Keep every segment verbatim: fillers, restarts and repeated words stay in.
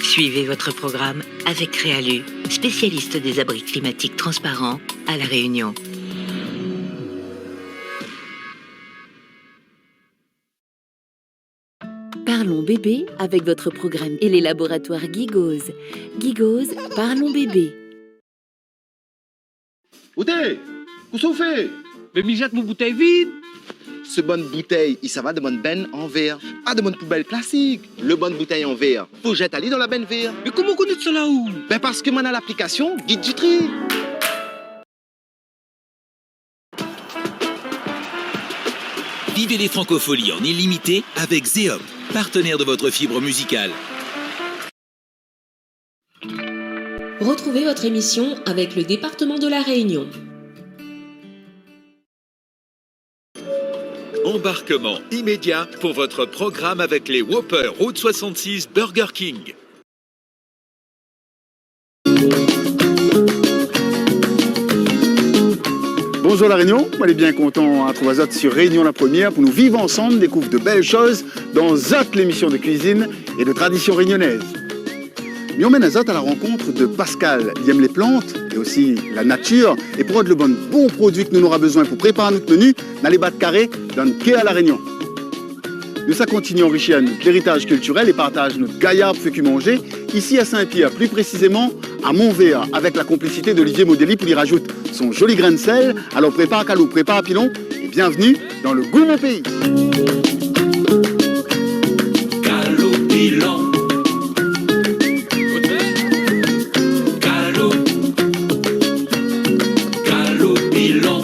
Suivez votre programme avec Créalu, spécialiste des abris climatiques transparents à La Réunion. Parlons bébé avec votre programme et les laboratoires Guy Gauze. Guy Gauze, parlons bébé. Oté, kosa ou fé ? Mé mi zèt mon boutèy vid. Sé bann boutèy, i sava dan bann benn an vèr, pa dan bann poubèl plastik. Lo bann boutèy an vèr, fo zèt ali dan la benn vèr. Mé koman ou koné sa la ou ? Ben, parske moin néna laplikasion Guide du tri. Vivez les francopholies en illimité avec Zeop, partenaire de votre fibre musicale. Retrouvez votre émission avec le département de La Réunion. Embarquement immédiat pour votre programme avec les Whoppers Route soixante-six Burger King. Bonjour La Réunion, moin lé bien kontan artrouv azot sur Réunion la Première pou nou viv ansanm, dékouv de bèl shoz dan zot lémision de kuizine é de tradision rényonèz. Mi amenn azot a la rankont de Pascal. Li èm lé plant é osi la natir, é pou rod lo bann bon produi ke nou nora bezoin pou prépar nout meni, na lé bat karé dan kèr La Réunion. Nou sa kontinié anrishi nout léritaz kiltirèl é partaz nout gayar pou fé kui manzé, isi a Sin-Pièr, pli présizéman a Montvert, avèk la konplisité d'Olivier Modely pou li razout son zoli grin d'sèl. Alor prépar kalou, prépar pilon, é bienvenu dan le Gou mon péi. Kalou pilon. Kalou. Kalou pilon.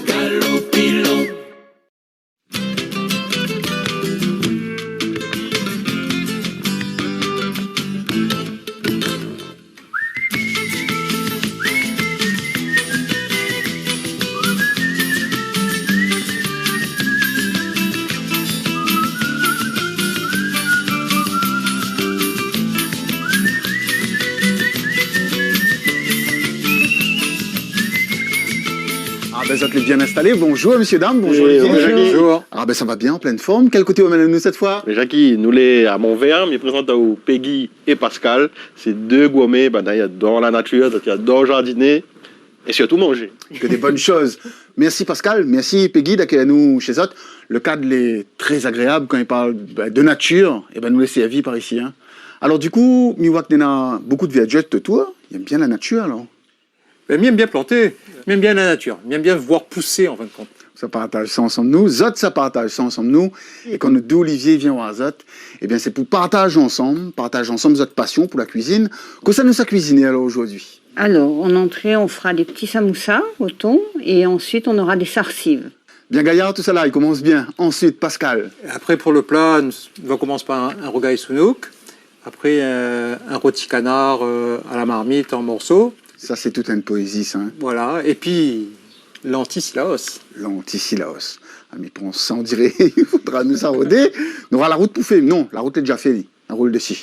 Kalou pilon. Ah ben, zot lé bien instalé. Bonjour, mésyé, dam. Bonjour, Olivier. Bonjour. Ah ben, sa va bien, an plin form. Kèl koté ou amenn anou sèt foi ? Mé Jacky, nou lé a Montvert, mi prézant aou Peggy é Pascal. Sé dé gourmé, ben, i ador la natir, i ador jardiné é sirtou manzé. Ke dé bone shoz. Mèrsi Pascal, mèrsi Peggy d'akèy anou shé zot. Le kad lé trè agréab kan i parl, ben, de natir, é ben nou lé sèrvi par isi, in. Alor du kou, mi oi ke néna bonpé de verdir tout otour, i èm bien la natir alor. Ben, mi èm bien planté, mi èm bien la natir, mi èm bien voir pousé, an fin de kont. Sa partaz sa ansanm nou, zot sa partaz sa ansanm nou, é kan nout Olivier i vien oir zot, é ben sé pou partaz ansanm, partaz ansanm zot pasion pou la kuizine. Kosa nou sa kuiziné alor zordi ? Alors, en entrée, on fera des petits samoussas au thon et ensuite on aura des sarsives. Bien gayar tousala, i komans bien. Ansuit, Pascal. Apré, pou le pla, nou va komans par in, in rougay sounouk. Apré, euh, in roti kanar, euh, a la marmit an morso. Sa sé tout in poézi sa, in. Voilà. Épi, lanti silaos. Lanti silaos. Ah, mé pou sa, on diré i fodra nou sa rodé. Nou nora la rout pou fé. Non, la rout lé déza fé, li. In roul desi.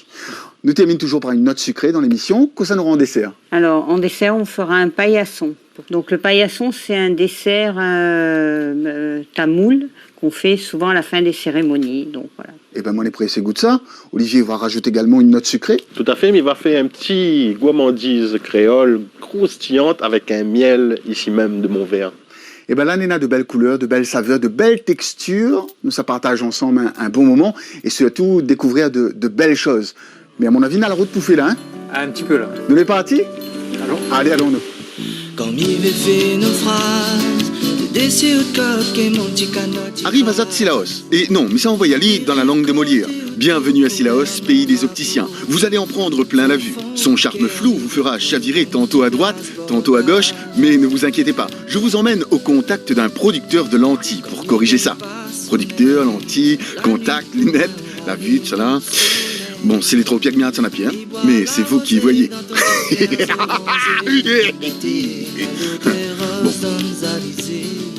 Nou termine toujour par in not sikré dan lémision. Kosa nou nora an désèr ? Alors, en dessert, on fera un paillasson. Donc, le paillasson, c'est un dessert, euh, euh, tamoul qu'on fait souvent à la fin des cérémonies. Donc, voilà. É ben, moin lé présé gout sa. Olivier va razout égalman in not sikré. Tout à fait, mé i va fé in ti gourmandiz kréol kroustillant avèk in mièl isi mèm de Montvert. É ben la, néna de bèl koulèr, de bèl savèr, de bèl tékstir. Nou sa partaz ansanm in, in bon moman é sirtou dékouvrir de, de bèl shoz. Mé a mon avi, na la rout pou fé la, in ? In ti pé la. Nou lé parti ? Alon. Alé, alon nou. Kan mi vé fé nofraz, dési out kok é mon ti kanot. Ariv azot Silaos. É non, mi sa anvoy ali dan la lang de Molière. Bienvenue à Silaos, pays des opticiens. Vous allez en prendre plein la vue. Son charme flou vous fera chavirer tantôt à droite, tantôt à gauche, mais ne vous inquiétez pas, je vous emmène au contact d'un producteur de lentilles pour corriger ça. Producteur, lentilles, contact, lunettes, la vue, tout ça là. Bon, sé lé tro pièr ke mi arèt son apié, hein. Mais c'est vous qui voyez. Bon.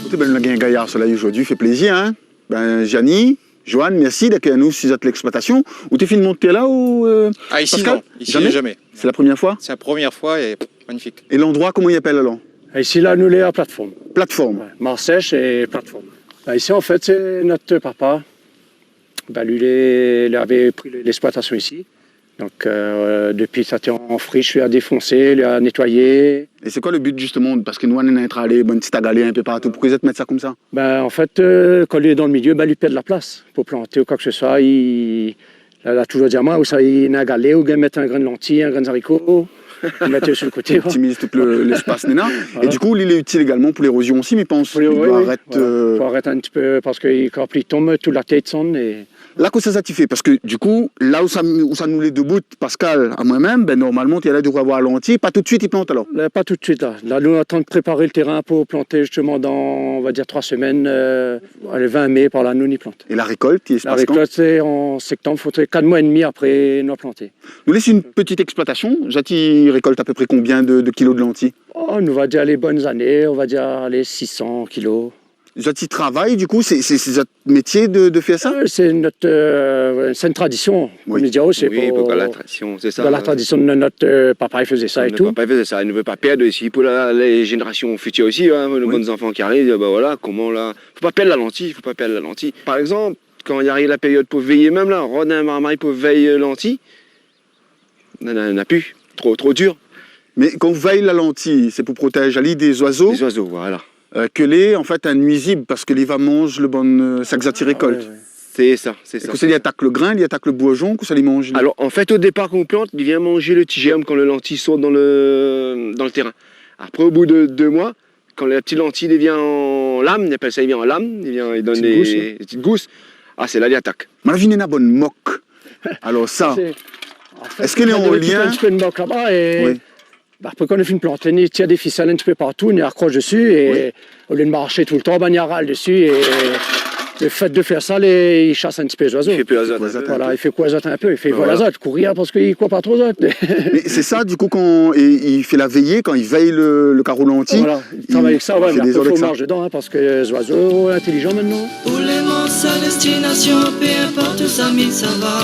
Té bèl, nou la gingn gayar solèy zordi, fé plézir, hein. Ben, Jani, Johan, mèrsi d'akèy anou si zot léksplwatasion. Ou té fine mont la ou, euh, Pascal ? Ah, isi, non. Isi, zamé ? Zamé. C'est la première fois ? C'est la première fois et pff, magnifique. Et l'endroit, comment il appelle alors ? Isi la, nou lé a Plateforme. Plateforme. Ouais, Marsèche é Plateforme. Bin, isi, an fèt, sé nout papa. Bin, li, li, li lavé pri l'exploitation isi. Donk, euh, dopi sa té an frish, li la défonsé, li la nétoiyé. Et c'est quoi le but, justement ? Parce que nou, nou néna tralé, bann ti galé in pé partou. Pourquoi zot i mèt sa konmsa ? Bin, an fèt, euh, kan li lé dan le milié, bin, li pèrd la plas pou planté ou koi ke se soi. Li, la, la toujour di amoin, ou sa, li néna in galé, ou bien mèt in grin lanti, in grin zariko, ou mèt sur le koté, koi. Optimiz tout le, l'espace néna. Voilà. Et du coup, li lé utile également pour l'érosion aussi, mi pans. Pou lé, oui, oui, voilà. Li doi arèt, euh, pou arèt in ti pé, parske kan pli i tonm, tout la tèr i désann é La, kosa zot i fé ? Parske du coup, la ousa, ousa nou lé debout, Pascal, amoin mèm, bin, normalman, té la doi avoir lanti, pa tout de suite i plant alor. La, pa tout de suite, la. La, nou lé antrin de préparé le térin pou planté, justement, dan, on va dir, troi semèn, euh, alé, vin mé, par la, nou i plant. Et la récolte, i se passe quand ? La récolte, sé an septanm, fodré kat moi é demi apré nou la planté. Nou lé su une petite exploitation, zot i récolte à peu près combien de, de kilos de lentilles ? Oh, nou va dir, alé, bonnes années, on va dir, alé, six cents kilos. Zot i travay, du coup, sé, sé, sé zot métié de, de fèr sa ? Euh, sé nout, euh, sé in tradision. Oui. Konm mi di, oh, sé... Oui, pou, pou la tradision, sé sa. Dan la tradision de nout, euh, papa, li té fé sa é tout. Nout papa té fé sa, nou vé pa pèrd isi pou la, lé zénérasion fitir osi, hein, lé bann zanfan ki ariv, bin voilà, koman la, fo pa pèrd la lanti, fo pa pèrd la lanti. Par égzanp, kan i ariv la périod pou véyé mèm la, rod in marmay pou véy, euh, lanti, na, na, na pi. Tro, tro dir. Mé kan ou véy la lanti, sé pou protèz ali dé zoizo. Dé zoizo, voilà. Euh, ke lé, an fèt, in nuizib, parske li va manz le bann, euh, sak zot i rékolt. Ah, oui, oui. Sé sa, sé sa. É kosa li atak, le grin, li atak le bourjon, kosa li manz, li ? Alor, an fèt, o dépar, kan ou plant, li vien manz le ti zèrm kan le lanti i sort dan le, dan le térin. Apré, o bout de dé moi, kan la ti lanti i vien an lam, i apèl sa, i vien an lam, i vien, i donn dé ti gous, hein. Dé ti gous. Ah, sé la li atak. Moin la vi néna bann mok. Alor sa, sa sé, an fèt, èske lé an lien ? Nou rékipèr in ti pé le mok laba é, oui, bin, apré, kan nou fine planté, nou tir dé fisèl in ti pé partou, nou akros dési é, oui, olié de marshé toultan, bin, nou aral dési é le fèt de fèr sa, lé, i shas in ti pé zoizo. I fé pèr azot in pé. Voilà, i fé kour azot in pé, i fé vol azot, kourir parske i kour pa tro zot. Mé sé sa, du coup, kan i, i fé la véyé, kan i véy le, le karo lanti, voilà, i travay avèk sa, ouais, i fé dé zot avèk sa. Mé apré, fo marsh dedan, hein, parske zoizo intélijan mintnan. Pou lé mons a destinasion, pé inport ousa mi sava.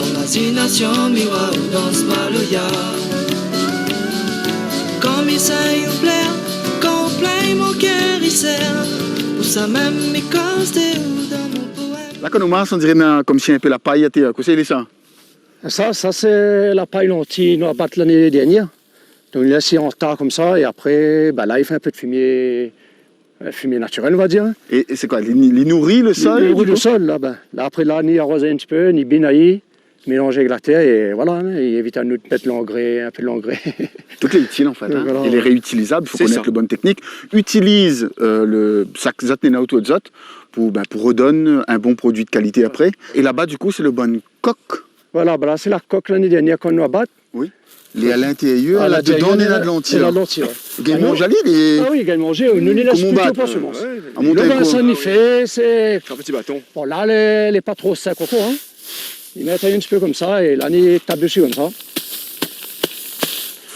An Azi nasion, mi wa ou dans maloya. Kan mi sèy ou plèr, kan ou plèy mon kèr i sèr. Pou sa mèm mi koz de ou dan mon poèm. La, kan nou marsh, on diré néna konmsi in pé la pay atèr. Kosa i lé sa ? Sa, sa sé la pay lanti nou la bat lané dèrnièr. Donk, nou lès an ta konmsa é apré, bin, la, i fé in pé de fimié, euh, fimié natirèl, on va dir, hein. É, é sé koi, li, li nouri le sol, du coup ? Li nouri le sol, la, bin. La, apré, la, ni aroz in ti pé, ni bin ali, mélanz avèk la tèr é voilà, hein, i évit anou de mèt langré, in pé de langré. Tout lé itil, an fèt, hein. Voilà, ouais. Lé réitilizab, fo konèt le bon teknik. Sé sa. Itiliz, euh, le, sak zot néna otour de zot pou, bin, pou redonn in bon produi de kalité apré. É laba, du coup, sé le bann kok. Voilà, bin la, sé la kok lané dèrnièr kan nou la bat. Oui. Lé a l'intérieur, a l'intérieur, la, dedan, néna de lanti, néna de lanti, ouais. Gingn manzé ali, lé... Ah oui, gingn manzé, nou, nou lès plito pou semans. Koman ou bat ? Ouais, ouais. Amont in kou. Sa ni fé, sé... In ti baton. Bon, la, lé, lé pa tro sèk ankor, hein. Li mèt in ti pé konmsa, é la, li tap dési konmsa.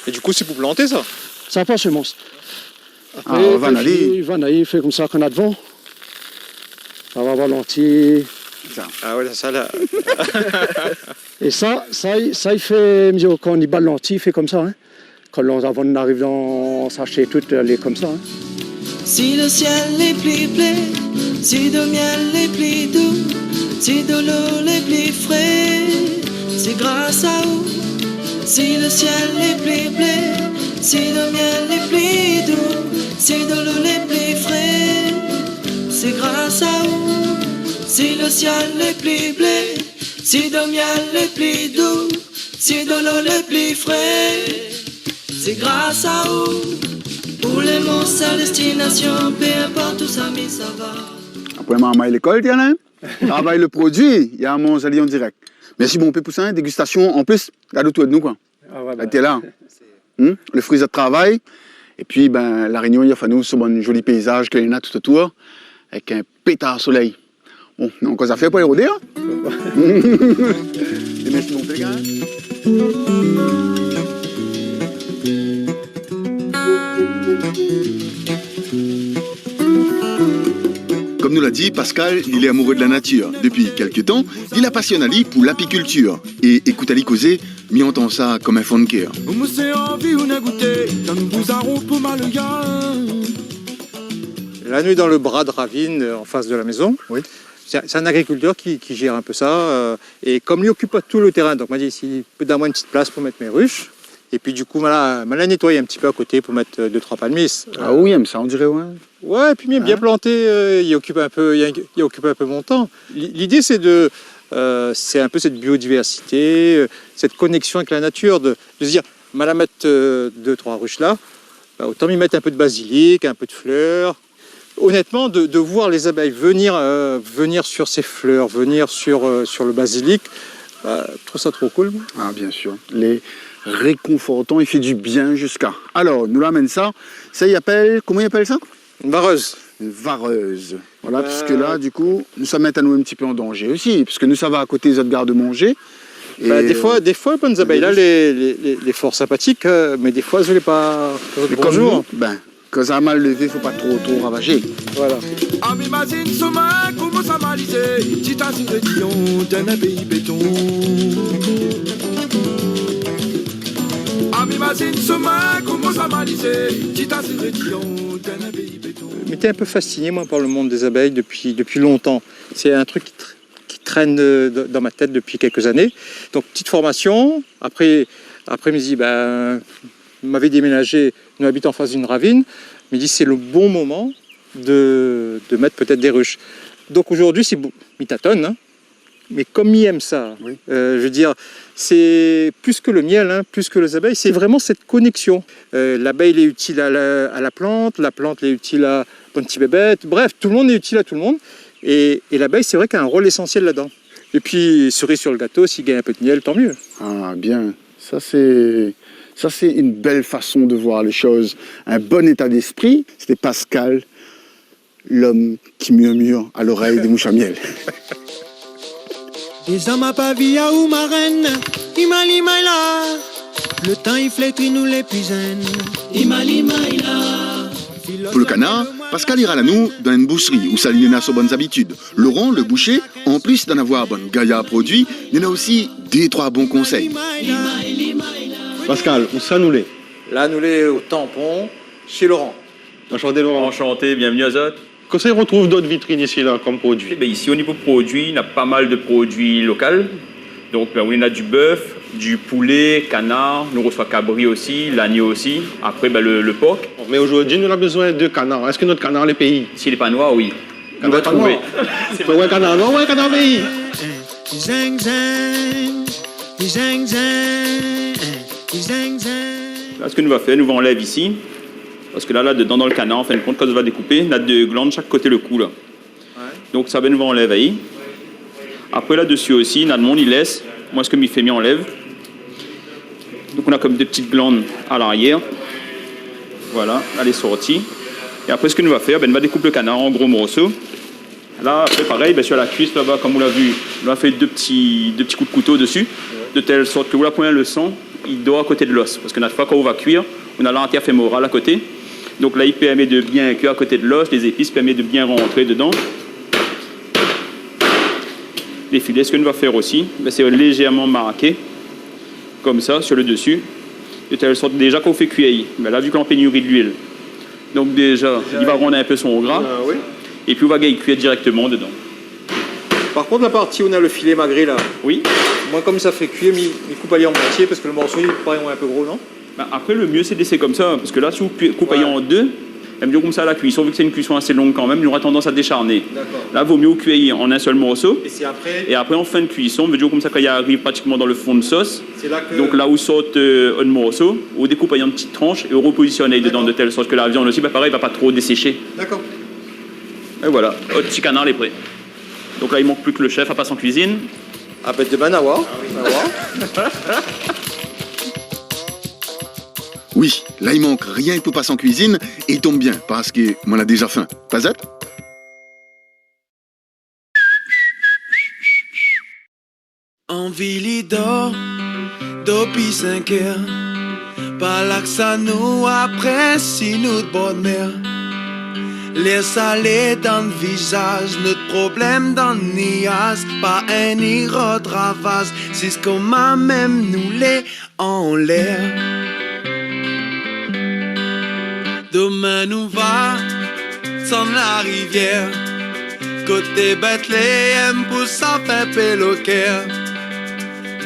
É du coup, sé pou planté, sa ? Sa, pou semans. Ah, apré, vann ali. Li fé, vann ali, li fé konmsa kan na de van. Sa va avoir lanti. Sa. Ah ouais, sa, la. É sa, sa, sa, i fé, mi di, kan i bat lanti, i fé konmsa, hein. Kan la, avan d'ariv dan sashé tout, lé konmsa, hein. Si le sièl lé pli blé, si do mièl lé pli dou, si dolo lé pli fré, sé gras a ou. Si le sièl lé pli blé, si do mièl lé pli dou, si dolo lé pli fré, sé gras a ou. Si le sièl lé pli blé, si do mièl lé pli dou, si dolo lé pli fré, sé gras a ou. Pou lé mons a destinasion, pé inport ousa mi sava. Apré, marmay lékol, tiens, hein. Travay le produi, i manz ali an dirèk. Mèrsi bonpé pou sa, hein, dégustasion. An plis, gard otour de nou, koi. Ah ouais, la, bin, té la. Hmm ? Le fri de travay. É pi, bin, La Rényon, i ofèr anou son bann zoli péizaz ke néna tout otour, avèk in pétar solèy. Bon, nou néna ankor zafèr pou alé rodé, hein ? É mèrsi bonpé, lé gars, hein ? Kom nou la di, Pascal, li lé amoureux de la nature. Depuis quelque temps, li la passionn ali pou lapikiltir. É ékout ali kozé, Mi antann sa konm in fon de kèr. Moussé anvi ou na gouté, kan bouzaro pou maloya. Là, nous, dans le bras de ravine, euh, en face de la maison. Oui. C'est, c'est un agriculteur qui, qui gère un peu ça, euh, et comme il occupe pas tout le terrain, donc, m'a dit, si, donn amoin une petite place pour mettre mes ruches. Et puis, du coup, voilà, ma la nettoyé un petit peu à côté pour mettre, euh, deux, trois palmistes. Ah oui, mais ça, on dirait, ouais. Ouais, et puis bien, bien planté, euh, il occupe un peu, il, il occupe un peu mon temps. L'i-, l'idée, c'est de, euh, c'est un peu cette biodiversité, euh, cette connexion avec la nature, de, de se dire, ma la mèt, euh, deux, trois ruches là, bah, autant m'y mettre un peu de basilic, un peu de fleurs. Honnêtement, de, de voir les abeilles venir, euh, venir sur ces fleurs, venir sur, euh, sur le basilic, bah, je trouve ça trop cool, moi. Ah, bien sûr. Lé réconfortan, i fé du bien jusqu'à. Alors, nou la amenn sa. Ça, i apèl, koman i apèl sa ? Une vareuse. Une vareuse. Voilà, euh, puisque là, du coup, nou sa mèt anou un petit peu en danger aussi, puisque nou sava à côté des autres garde-manger. Bah, et, des fois, euh, des fois, bann zabèy la, lé, lé, lé, lé for sympathique, euh, mais des fois, zot lé pa, zot lé pa bonjour. Mé konm nou, ben, kan sa la mal lévé, fo pa tro, tro ravazé. Voilà. Ah, mi mazine so min, koman sa malizé, ti ta si rédion, dan in péi béton. Ah, mi mazine so min, koman sa malizé, ti ta si rédion, dan in péi béton. J'étais un peu fasciné, moi, par le monde des abeilles depuis, depuis longtemps. C'est un truc qui tr-, qui traîne, euh, d-, dans ma tête depuis quelques années. Donc, petite formation. Après, après, mi di, ben, m'avé déménagé, nou abit en face d'une ravine. Mi di, c'est le bon moment de, de mettre peut-être des ruches. Donc aujourd'hui, c'est bou-, mi tatonn, hein. Mais comme mi èm sa, euh, je veux dire, c'est plus que le miel, hein, plus que les abeilles, c'est vraiment cette connexion. Euh, l'abèy lé utile à la, à la plante, la plante lé utile à bann ti bébèt. Bref, tout le monde est utile à tout le monde. Et, et l'abèy, c'est vrai qu'il a un rôle essentiel là-dedans. Et puis, cerise sur le gâteau, si i gingn un peu de miel, tant mieux. Ah, bien. Ça, c'est, ça, c'est une belle façon de voir les choses. Un bon état d'esprit. C'était Pascal, l'homme qui murmure à l'oreille des mouches à miel. Dé zan ma pa vi aou marène, i mal, i mal la. Le tan i flétri nou lé pli zèn. I mal, i mal la. Pour le canard, Pascal i ral anou dan in boushri ousa li néna son bann zabitid. Laurent, le boucher, an plis d'en avoir bann gayar produi, néna osi dé troi bon konsèy. Pascal, ousa nou lé ? La, nou lé au Tampon, chez Laurent. Enchanté, Laurent. Enchanté, bienvenue azot. Kosa i retrouv dan out vitrine isi la, konm produi ? Ében, isi, o nivo produi, na pa mal de produi lokal. Donk, bin, oui, na du bèf, du poulé, kanar, nou resoi kabri osi, lagno osi. Apré, bin, le, le por. Mé zordi, nou la bezoin de kanar. Èske nout kanar lé péi ? Si lé pa noir, oui. Nou va trouvé. Kanar pa noir. Sé vré. Ou in kanar noir, ou in kanar péi ? Zing, zing, zing, zing, zing, zing. La, sak nou va fèr, nou va anlèv isi. Parske la, la dedan, dan le kanar, an fin de kont, kan nou va dékoupé, na dé glann shak koté le kou, la. Ouais. Donk sa, bin, nou va anlèv ali. Apré, la desi osi, na d'moun i lès. Moin, sak mi fé, mi anlèv. Donk, nou na konm dé ti glann a larièr. Voilà, la lé sorti. É apré, sak nou va fèr, bin, nou va dékoup le kanar an gro morso. La, apré, parèy, bin, sur la kuis, laba, konm ou la vi, nou la fé dé ti, dé ti kou d'kouto desi, de tèl sort ke ou la poin le san i dor a koté de l'os. Parske na d'foi, kan ou va kuir, ou na l'artèr fémoral a koté. Donk la, i pèrmé de bien kuir a koté de l'os, lé zépis pèrmé de bien rantré dedan. Lé filé, sak nou va fèr osi, bin, sé léjèrman marké, konmsa, sur le desi, de tèl sort, déja, kan ou fé kuir, bin, la, vi ke la an pénuri de luil, donk déja, li va rann in pé son gra. Ah, oui. Épi, ou va gingn kuir dirèkteman dedan. Par kont, la parti ousa na le filé magré, la, oui, moin, konm sa fé kuir, mi, mi koup ali an moitié, parske le morso, li paré in pé gro, non ? Bin, apré, le mié, sé de lésé konmsa, parske la, si ou kui-, koup ali an dé, ouais, mèm konmsa, la kuison, vi ke sé in kuison asé long kan mèm, li nora tandans a décharné. Dakor. La, vo mié ou kui an in sèl morso. É sé apré ? É apré, an fin de kuison, vé dir konmsa, kan li ariv pratikman dan le fon de sos, sé la ke, donk la, ou sort, euh, out morso, ou dékoup ali an ti transh é ou repozisionn dedan, dakor, de tèl sort ke la viann osi, bin, parèy, va pa tro déséché. Dakor. É voilà, out ti kanar lé pré. Donk la, i mank pli ke le shèf a pas an kuizine. Ah bin, demin, na oir. Na oir. Oui, la, i mank rienk pou pas an kuizine, é i tonm bien, parske moin la déja fin. Pa zot ? Anvi li dor, dopi sink èr. Pa la ke sa nou apré, si nou bord mèr. Lèr salé dan vizaz, nout problèm dan niaz, pa inn i rod ravaz, sé koman mèm nou lé anlèr. Domin nou va désann la rivièr, koté Bètléèm pou sa fé pé lo kèr.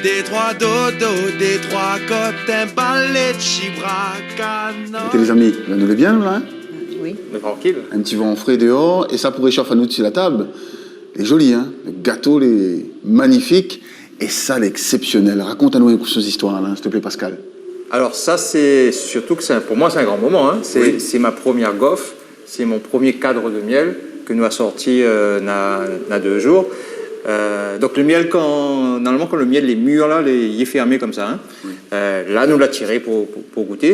Dé troi dodo, dé troi koté, in balé d'shibra, kanan. Ékout, lézami, la nou lé bien, nou, la, in ? Oui. Mé trankil. In ti van fré déor, é sa pou réshaf anou dési la tab. Lé zoli, in ? Lo gato lé manifik, é sa lé éksépsionèl. Rakont anou in kou so zistoir la, siouplé, Pascal. Alor sa, sé sirtou ke sé in, pou moin, sé in gran moman, in. Sé, oui, sé mon promié gof, sé mon promié kad de mièl ke nou la sorti, euh, na, na dé zour. Euh, donk lo mièl, kan, normalman, kan lo mièl lé mir la, lé, li lé fèrmé konmsa, in. Oui. Euh, la nou la tiré pou, pou, pou gouté.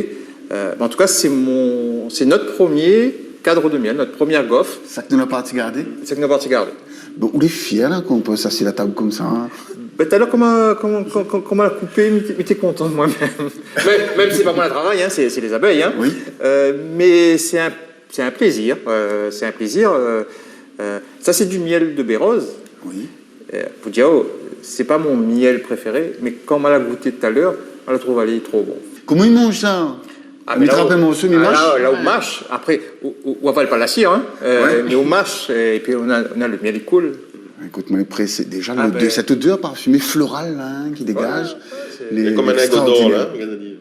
Euh, mé an tou ka, sé mon, sé nout promié kad de mièl, nout promié gof. Sa ke nou la parti gardé ? Sa ke nou la parti gardé. Bon, ou lé fièr, la, kan ou pas asi la tab konmsa, in ? Bin, talèr, koman, koman, koman, koman la koupé, mi té, mi té kontan moin mèm. Mé, mèm si sé pa moin la travay, in, sé, sé lé zabèy, in. Oui. Euh, mé sé in, sé in plézir, euh, sé in plézir, euh, euh, sa sé di mièl de béroz. Oui. Euh, pou dir, oh, sé pa mon mièl préféré, mé kan ma la gouté talèr, ma la trouv ali tro bon. Koman i manz sa ? Ah, mé la, ou trap in morso, mi mash. La, la ou mash, apré, ou, ou, ou aval pa la sir, in, euh, ouais, mé ou mash, épi ou na, ou na lo mièl i koul. Ékout, moin lé présé déza, ah lo, bin, de, sèt odèr parfimé, floral la, in, ki dégaz. Voilà, sé, lé, kom in lingo d'or, la, extraordinaire. Regard ali.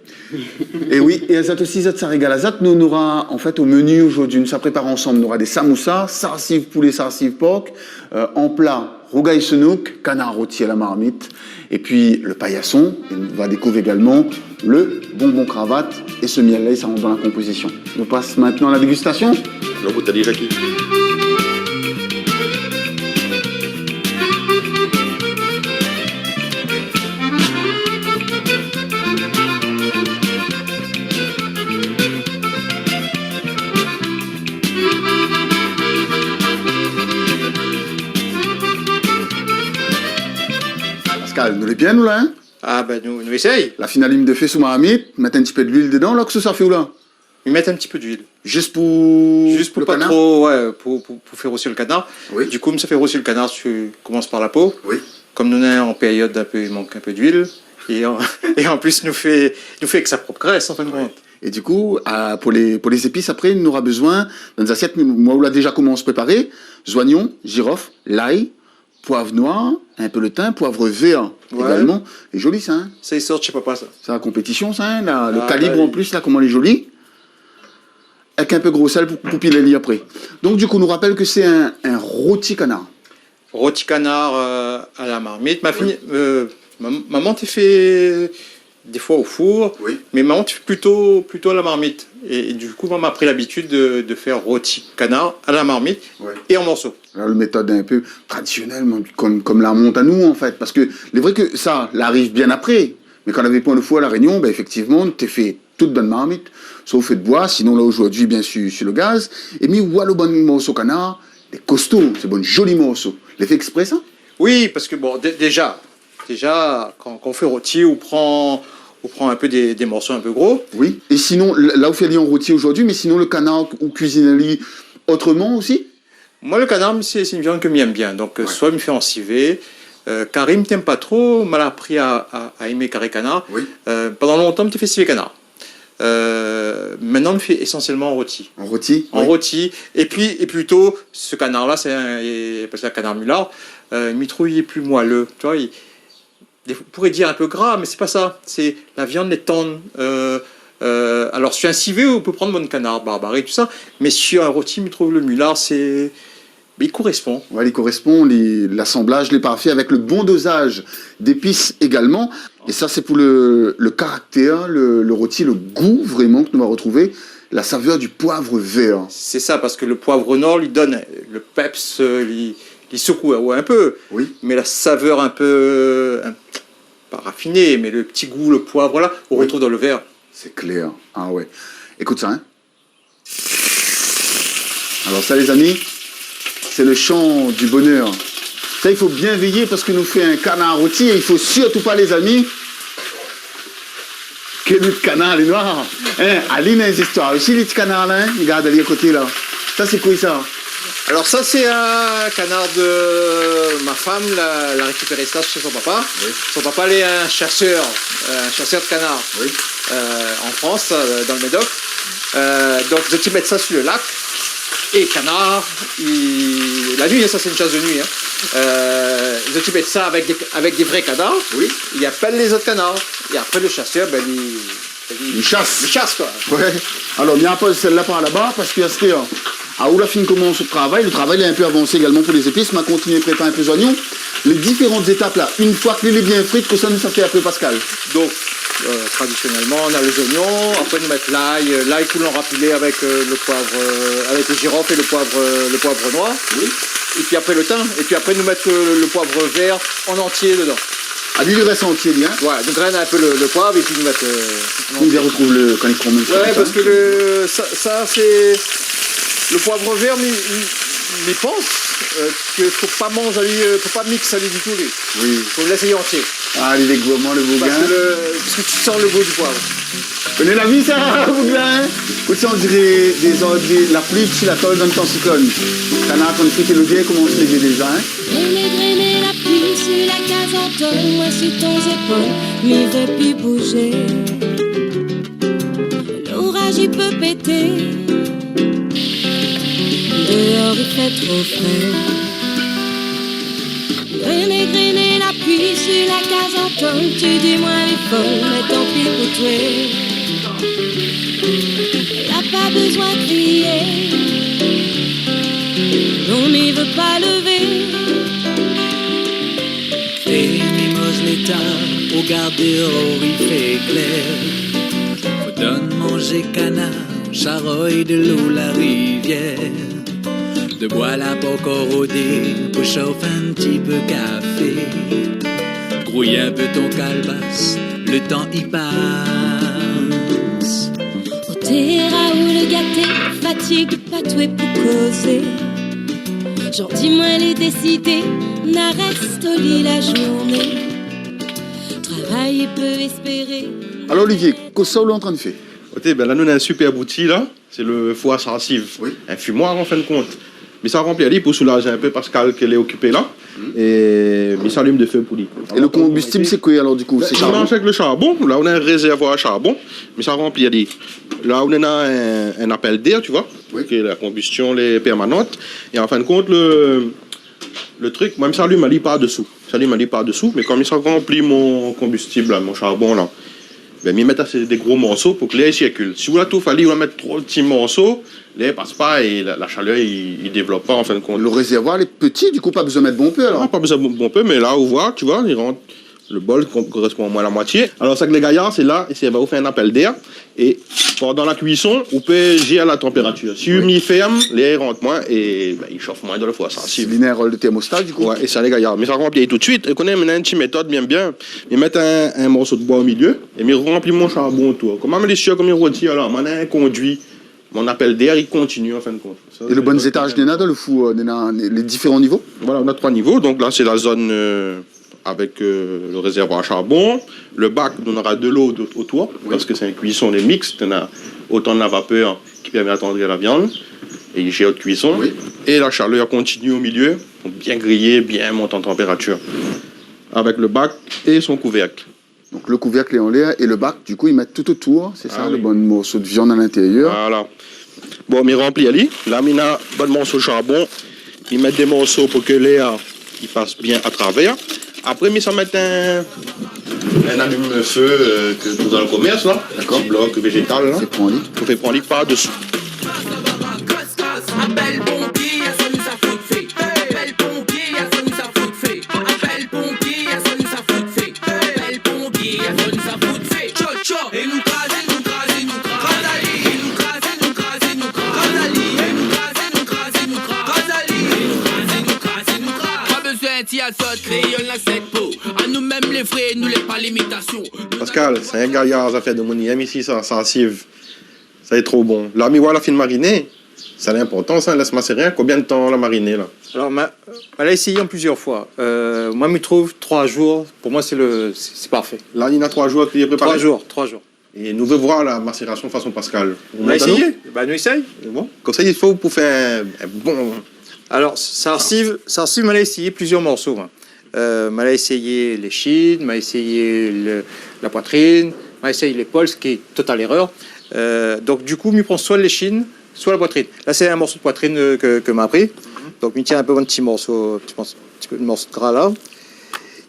É oui, é azot osi, zot sa régal azot. Nou, nou nora, an fèt, o meni zordi, nou sa prépar ansanm, nou nora dé samoussa, sarsiv poulé, sarsiv por, euh, an pla, rougay semouk, kanar roti a la marmit, épi lo payason, é nou va dékouvrir égalman lo bonbon kravat, é so mièl la, i sava dan la konpozision. Nou pas mintnan a la dégustasion. Lo bout ali, Jackie. Pascal, nou lé bien, nou, la, in ? Ah, bin, nou, nou éséy. La fine alim dofé sou marmit, mèt in ti pé d'luil dedan, la, kosa ou sa fé, ou, la ? Mi mèt in ti pé d'luil. Zis pou, zis pou lo pa kanar ? Tro, ouais, pou, pou, pou fé rosi lo kanar. Oui. Di kou, mi sa fé rosi lo kanar, mi komans par la po. Oui. Kom nou lé an périod in pé, i mank in pé d'luil. É an, é an plis, nou fé, nou fé èk sa prop grès, an fin de kont. Oui. É di kou, a, pou lé, pou lé zépis, apré, nou nora bezoin, dan zasièt, moin, ou la déza komans préparé, zoignon, zirof, lay, poiv noir, in pé lo tin, poiv vèr égalman. Ouais. Lé zoli, sa, in ? Sa i sort shé papa, sa. Sa, la konpétision, sa, in, la, lo kalib, ah, bin, an plis, la, koman lé zoli. Avèk in pé gro sèl pou, pou pilé ali apré. Donk, di kou, nou rapèl ke sé in, in roti kanar. Roti kanar, euh, a la marmit. Ma fini, euh, mam-, momon té fé défoi o four, oui, mé momon té fé plito, plito a la marmit. É, é di kou, momon la pri labitid de, de fé roti kanar a la marmit, oui, é an morso. La, lo métod in pé tradisionèl, mé kom, kom la mont anou, an fèt. Parske lé vré ke sa, la ariv bien apré. Mé kan navé poin lo four a La Rényon, bin, éfèktivman, té fé tout dan marmit, sof fé d'boi, sinon la, zordi, bien sir, sir lo gaz. É mi oi lo bann morso kanar, lé kosto, sé bann zoli morso. Lé fé èksprè, sa ? Oui, parske, bon, dé-, déza, déza, kan, kan ou fé roti, ou pran, ou pran in pé dé, dé morso in pé gro. Oui. É sinon, la, la ou fé ali an roti zordi, mé sinon, lo kanar, ou kuizine ali otroman osi ? Moin, lo kanar, sé, sé in viann ke mi èm bien. Donk, euh, ouais, soi mi fé an sivé. Euh, kari mi té èm pa tro, ma la pri a, a, a èm kari kanar. Oui. Euh, pandan lontan, mi té fé sivé kanar. Euh, mintnan, mi fé ésansièlman an roti. An roti ? An roti. Oui. Épi, é plito, so kanar-la, sé in, i apèl sa kanar mular. Euh, mi trouv li lé pli moilé. Ou oi, li, dé, ou pouré dir in pé gra, mé sé pa sa. Sé la viann lé tann. Euh, euh, alor, si in sivé, ou pé pran bann kanar barbaré, tousa. Mé si in roti, mi trouv lo mular, sé, mé li korèspon. Ouais, li korèspon, li, lasanblaz lé parfé avèk lo bon dozaz d'épis égalman. É sa, sé pou lo, lo karaktèr, lo, lo roti, lo gou vréman ke nou va rotrouvé, la savèr di poiv vèr. Sé sa, parske lo poiv noir, li donn lo peps, euh, li, li sekou, ouais, in pé. Oui. Mé la savèr in pé, in, pa rafiné, mé lo ti gou, lo poiv, la, ou, oui, rotrouv dan lo vèr. Sé klèr. Ah ouais. Ékout sa, in. Alor sa, lézami, sé lo shan di bonèr. Sa, i fo bien véyé parske nou fé in kanar roti é i fo sirtou pa, lézami, ke lo kanar lé noir. In, ali néna zistoir osi, lo ti kanar la, in. Gard ali a koté la. Sa sé koi sa ? Alors ça, c'est un canard de ma femme, la, la récupéré ça chez son papa. Oui. Son papa, il est un chasseur, un chasseur de canards, oui, euh, en France, euh, dans le Médoc. Euh, donc, zot i mèt sa sur le lac. Et canard, il, la nuit, hein, ça c'est une chasse de nuit, hein. Euh, zot i mèt sa avec des, avec des vrais canards. Oui. I apèl les autres canards. Et après, le chasseur, ben, il, Li shas. Li shas, koi. Ouais. Alor, mi apoz sèl-la par laba, parske astèr, aou la fine komans out travay, le travay lé in pé avansé égalman pou lé zépis, ma kontinié prépar in pé zoignon. Lé diféran zétap la, une foi ke li lé bien frit, kosa nou sa fé apré, Pascal ? Donc, euh, traditionnellement, on a les oignons, après nous mettre l'ail, euh, l'ail que l'on rapilé avec, euh, le poivre, euh, avec le girofle et le poivre, euh, le poivre noir. Oui. Et puis après le thym, et puis après nous mettre, euh, le poivre vert en entier dedans. Ah, li, li rès antié, li, hein ? Ouais, nou grène in pé le, le poiv épi nou mèt, euh, an antié. Ou bien retrouv le, kan li komans. Ouais, parske le, sa, sa, sé le poiv vèr, mi, mi, mi pans, euh, ke fo pa manz ali, euh, fo pa mix ali ditou, li. Oui. Fo lès ali antié. Ah, li lé gourman, le bougain. Parske le, parske ou san le gou du poiv. Koné la vi sa, bougain, hein ? Kout sa, on diré dé zor-, dé, la pli si la tol dan le tan siklone. Kanar atann frit é lodièr i komans lévé déza, hein ? Gréné, gréné, la pli si la kaz an tol, moin si ton zépol, mi vé pi bouzé. Loraz i pé pété, déor i fé tro fré. Gréné, gréné, la pli si la kaz an tol, ti di moin lé fol, mé tanpi pou toué. La pa bezoin krié, non, mi vé pa levé. É mi moz léta, rogard déor i fé klèr. Fo donn manzé kanar, sharoy dolo la rivièr. De boi la pankor rodé, pou shof in ti pé kafé. Grouy in pé ton kalbas, le tan i pas. O téra ou le gaté, fatig pa toué pou kozé. Zordi moin lé désidé, na rès o li la zourné. Travay i pé éspéré. Alor, Olivier, kosa ou lé antrin fé ? Oté, ben la, nou néna in sipèr outi la. Sé le four à sarsiv. Oui. In fimoir, an fin de kont. Mi sa ranpli ali pou soulaz in pé Pascal ke lé okipé la. Mm. É mi sa alim de fé pou li. É le konbistib, sé koi alor, du kou ? Sé sharbon ? Ben, i marsh avèk le sharbon. La, nou néna in rézèrvoir à charbon. Mi sa ranpli ali. La, nou néna in, in apèl d'èr, tu vois, oui, ke la konbistion lé pèrmanant. É an fin de kont, le, le trik, moin, mi sa alim ali par desou. Sa li mèt ali par desou, mé kom mi sa ranpli mon konbistib la, mon sharbon la, ben, mi mèt asé dé gro morso pou ke lèr i sirkil. Si ou la touf ali, ou la mèt tro ti morso, lèr i pas pa é la, la shalèr i, i dévlop pa, an fin de kont. Le rézèrvoir lé pti, du kou, pa bezoin mèt bonpé alor ? Non, pa bezoin bon, bonpé, mé la, ou voi, tu vois, li rant, le bol i kon-, korespon omoin la moitié. Alor, sak lé gayar, sé la, é sé, va ou fé in apèl d'èr. É pandan la kuison, ou pé zèr la tanpératir. Si mi fèrm, lèr i rant moin é, ben, i shof moin dan le four, sa. Sé li néna in rol de tèrmosta, du kou. Ouais, é sa lé gayar. Mé sa ranpli ali tout suit. É koné, mi néna in ti métod, bien, bien. Mi mèt in, in morso de boi o milié é mi ranpli mon sharbon otour. Koman mi lé sir, kom mi rotir la, moin néna in kondui. Mon apèl d'èr, i kontinié, an fin de kont. É le bon zétaz, néna dan le four, néna lé diféran nivo ? Voilà, nou na troi nivo. Donk la, sé la zone, euh, avèk, euh, le rézèrvoir à charbon. Le bak, nou nora dolo otour, oui, parske sé in kuison lé miks, néna otan la vapèr ki pèrmé atandri la viann é i zèr out kuison. Oui. É la shalèr kontinié o milié pou bien griyé, bien mont an tanpératir. Avèk le bak é son kouvèrk. Donk le kouvèrk lé anlèr é le bak, du kou, i mèt tout otour, sé sa, le bon morso de viann a l'intérieur. Voilà. Bon, mi ranpli ali. La, mi na bon morso sharbon. Mi mèt dé morso pou ke lèr i pas bien atravèr. Apré, mi sa mèt in, in alim-fé, euh, ke nou trouv dan le komèrs la. Dakor. Ti blok vézétal la. Fé pran ali. Pou fé pran ali par desou. Apèl ponpié, sa nou sa fout fé. Apèl ponpié, sa nou sa fout fé. Apèl ponpié, sa nou sa fout fé. Apèl ponpié, sa nou sa fout fé. Tcho, tcho. É nou krazé, nou krazé, nou krazé ali. É nou krazé, nou krazé, nou krazé ali. É nou krazé, nou krazé, nou krazé ali. É nou krazé, nou krazé, nou krazé. Pa bezoin ti azot, kréyol na sèt po. A nou mèm lé vré, nou lé pa limitasion. Pascal, sé in gayar, zafèr de moun i èm isi sa, sa siv. Sa lé tro bon. La, mi voi la fine mariné. Sa lé inportan sa, lès maséré. Konbien de tan la mariné la ? Alor, ma, ma la éséyé an plizièr foi. Euh, moin, mi trouv troi zour, pou moin, sé le, sé, sé parfé. La, néna troi zour ke li lé préparé ? Troi zour, troi zour. É nou vé voir la masérasion fason Pascal. Nou va éséyé. Ba, nou éséy. Bon, konmsa i fo pou fé in bon... Alor, sarsiv, sarsiv, ma la éséyé plizièr morso, moin. Euh, ma la éséyé léshine, ma la éséyé le, la poitrine, ma la éséyé lépol, sak lé total érèr. Euh, donk, du kou, mi pran soi léshine, soi la poitrine. La, sé in morso de poitrine, euh, ke, ke ma la pri. Donk, mi tir in pé mon ti morso, ti morso, ti pé de morso de gra la.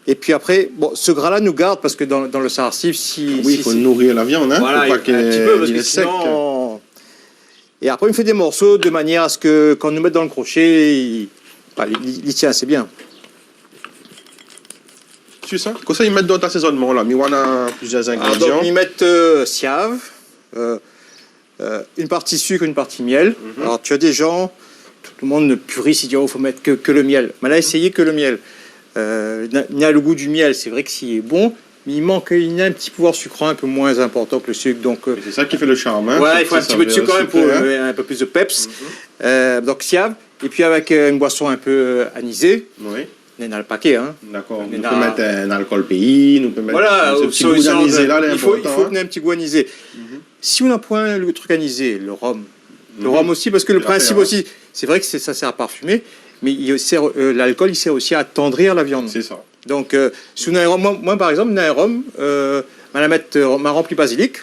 É pi apré, bon, se gra la, nou gard, parske dan, dan le sarsiv, si, si, si... Oui, i fo nouri la viann, hein, fo pa ke li lé sèk. Voilà, in ti pé, parske sinon... É apré, mi fé dé morso de manièr a se ke kan nou mèt dan le krosé, li, ba, li, li, li tien asé bien. Sé sa. Konmsa, i mèt dot asézonman la. Mi oi na plizièr zingrédian. Alor, donk, mi mèt, euh, siav, euh, euh, in parti sik, in parti mièl. Mhm. Alor, tu as des gens, tout le monde, le puriste, i di, « Oh, fo mèt ke, ke le mièl. » Ma la éséyé ke le mièl. Euh, na, na le gou du mièl, sé vré ke si lé bon, mé i mank, i na in ti pouvoir sikran in pé moin inportan ke le sik, donk, euh... Mé sé sa ki fé le sharm, hein, ouais, i fo in ti pé de sik kan mèm pou, euh, in pé plis de peps. Mhm. Euh, donk, siav, é pi avèk, euh, in boison in pé, euh, anizé. Oui. Néna le pakèt, hein. Dakor. Nou pé mèt in alkol péi, nou pé mèt... Voilà, se ti gou anizé la, lé inportan, hein. I fo, i fo néna in ti gou anizé. Mhm. Si ou na poin le trik anizé, le rom. Le rom osi, parske le prinsip osi, sé vré ke sé, sa i sèr a parfimé, mé i sèr, euh, lalkol, i sèr osi a atandrir la viann. Sé sa. Donk, euh, si ou na in rom, moin, moin, par égzanp, na in rom, euh, ma la mèt, euh, ma ranpli bazilik.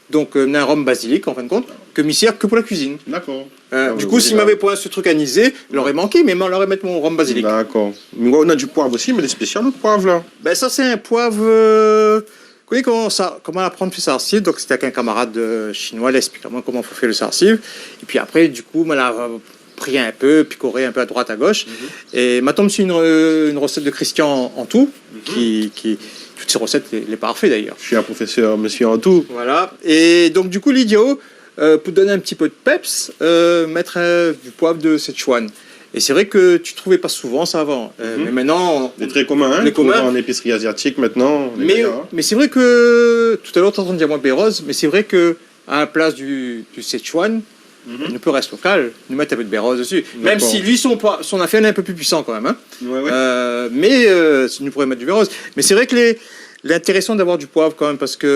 Donk, euh, na in rom bazilik, an fin de kont, ke mi sèr ke pou la kuizine. Dakor. Euh, du kou, si mavé poin se trik anizé, loré manké, mé ma loré mèt mon rom bazilik. Dakor. Mé ou na du poiv osi, mé lé spésial, out poiv la. Bin, sa, sé in poiv, euh, ou koné koman sa, koman la aprann fé sarsiv, donk sété avèk in kamarad, euh, shinoi, la ésplik amoin koman fo fé le sarsiv. É pi apré, du kou, ma la, euh, pri in pé, pikoré in pé a droit, a gosh. Mhm. É ma tonm si in, euh, in rosèt de Christian Antou, ki, ki, tout sé rosèt lé, lé parfé d'ayèr. Je suis un professeur, monsieur Antou. Voilà. É donk, du kou, li di, oh, euh, pou donn in ti pé de peps, euh, mèt, euh, du poiv de Sichuan. É sé vré ke tu trouvé pa souvan sa avan. Euh, mé mintnan... Lé tré komin, hein, lé komin an épisri aziatik mintnan, lé méyèr, hein. Mé sé vré ke, talèr, ou té antran di amoin bérèz, mé sé vré ke a la plas du, du Sichuan, nou pé rès lokal, nou mèt in pé de bérèz desi. Dakor. Mèm si li, son poi-, son afèr lé in pé pli puisan kan mèm, hein. Ouais, ouais. Euh, mé, euh, si nou pouré mèt du bérèz. Mé sé vré ke lé, lé intérésan d'avoir du poiv kan mèm, parske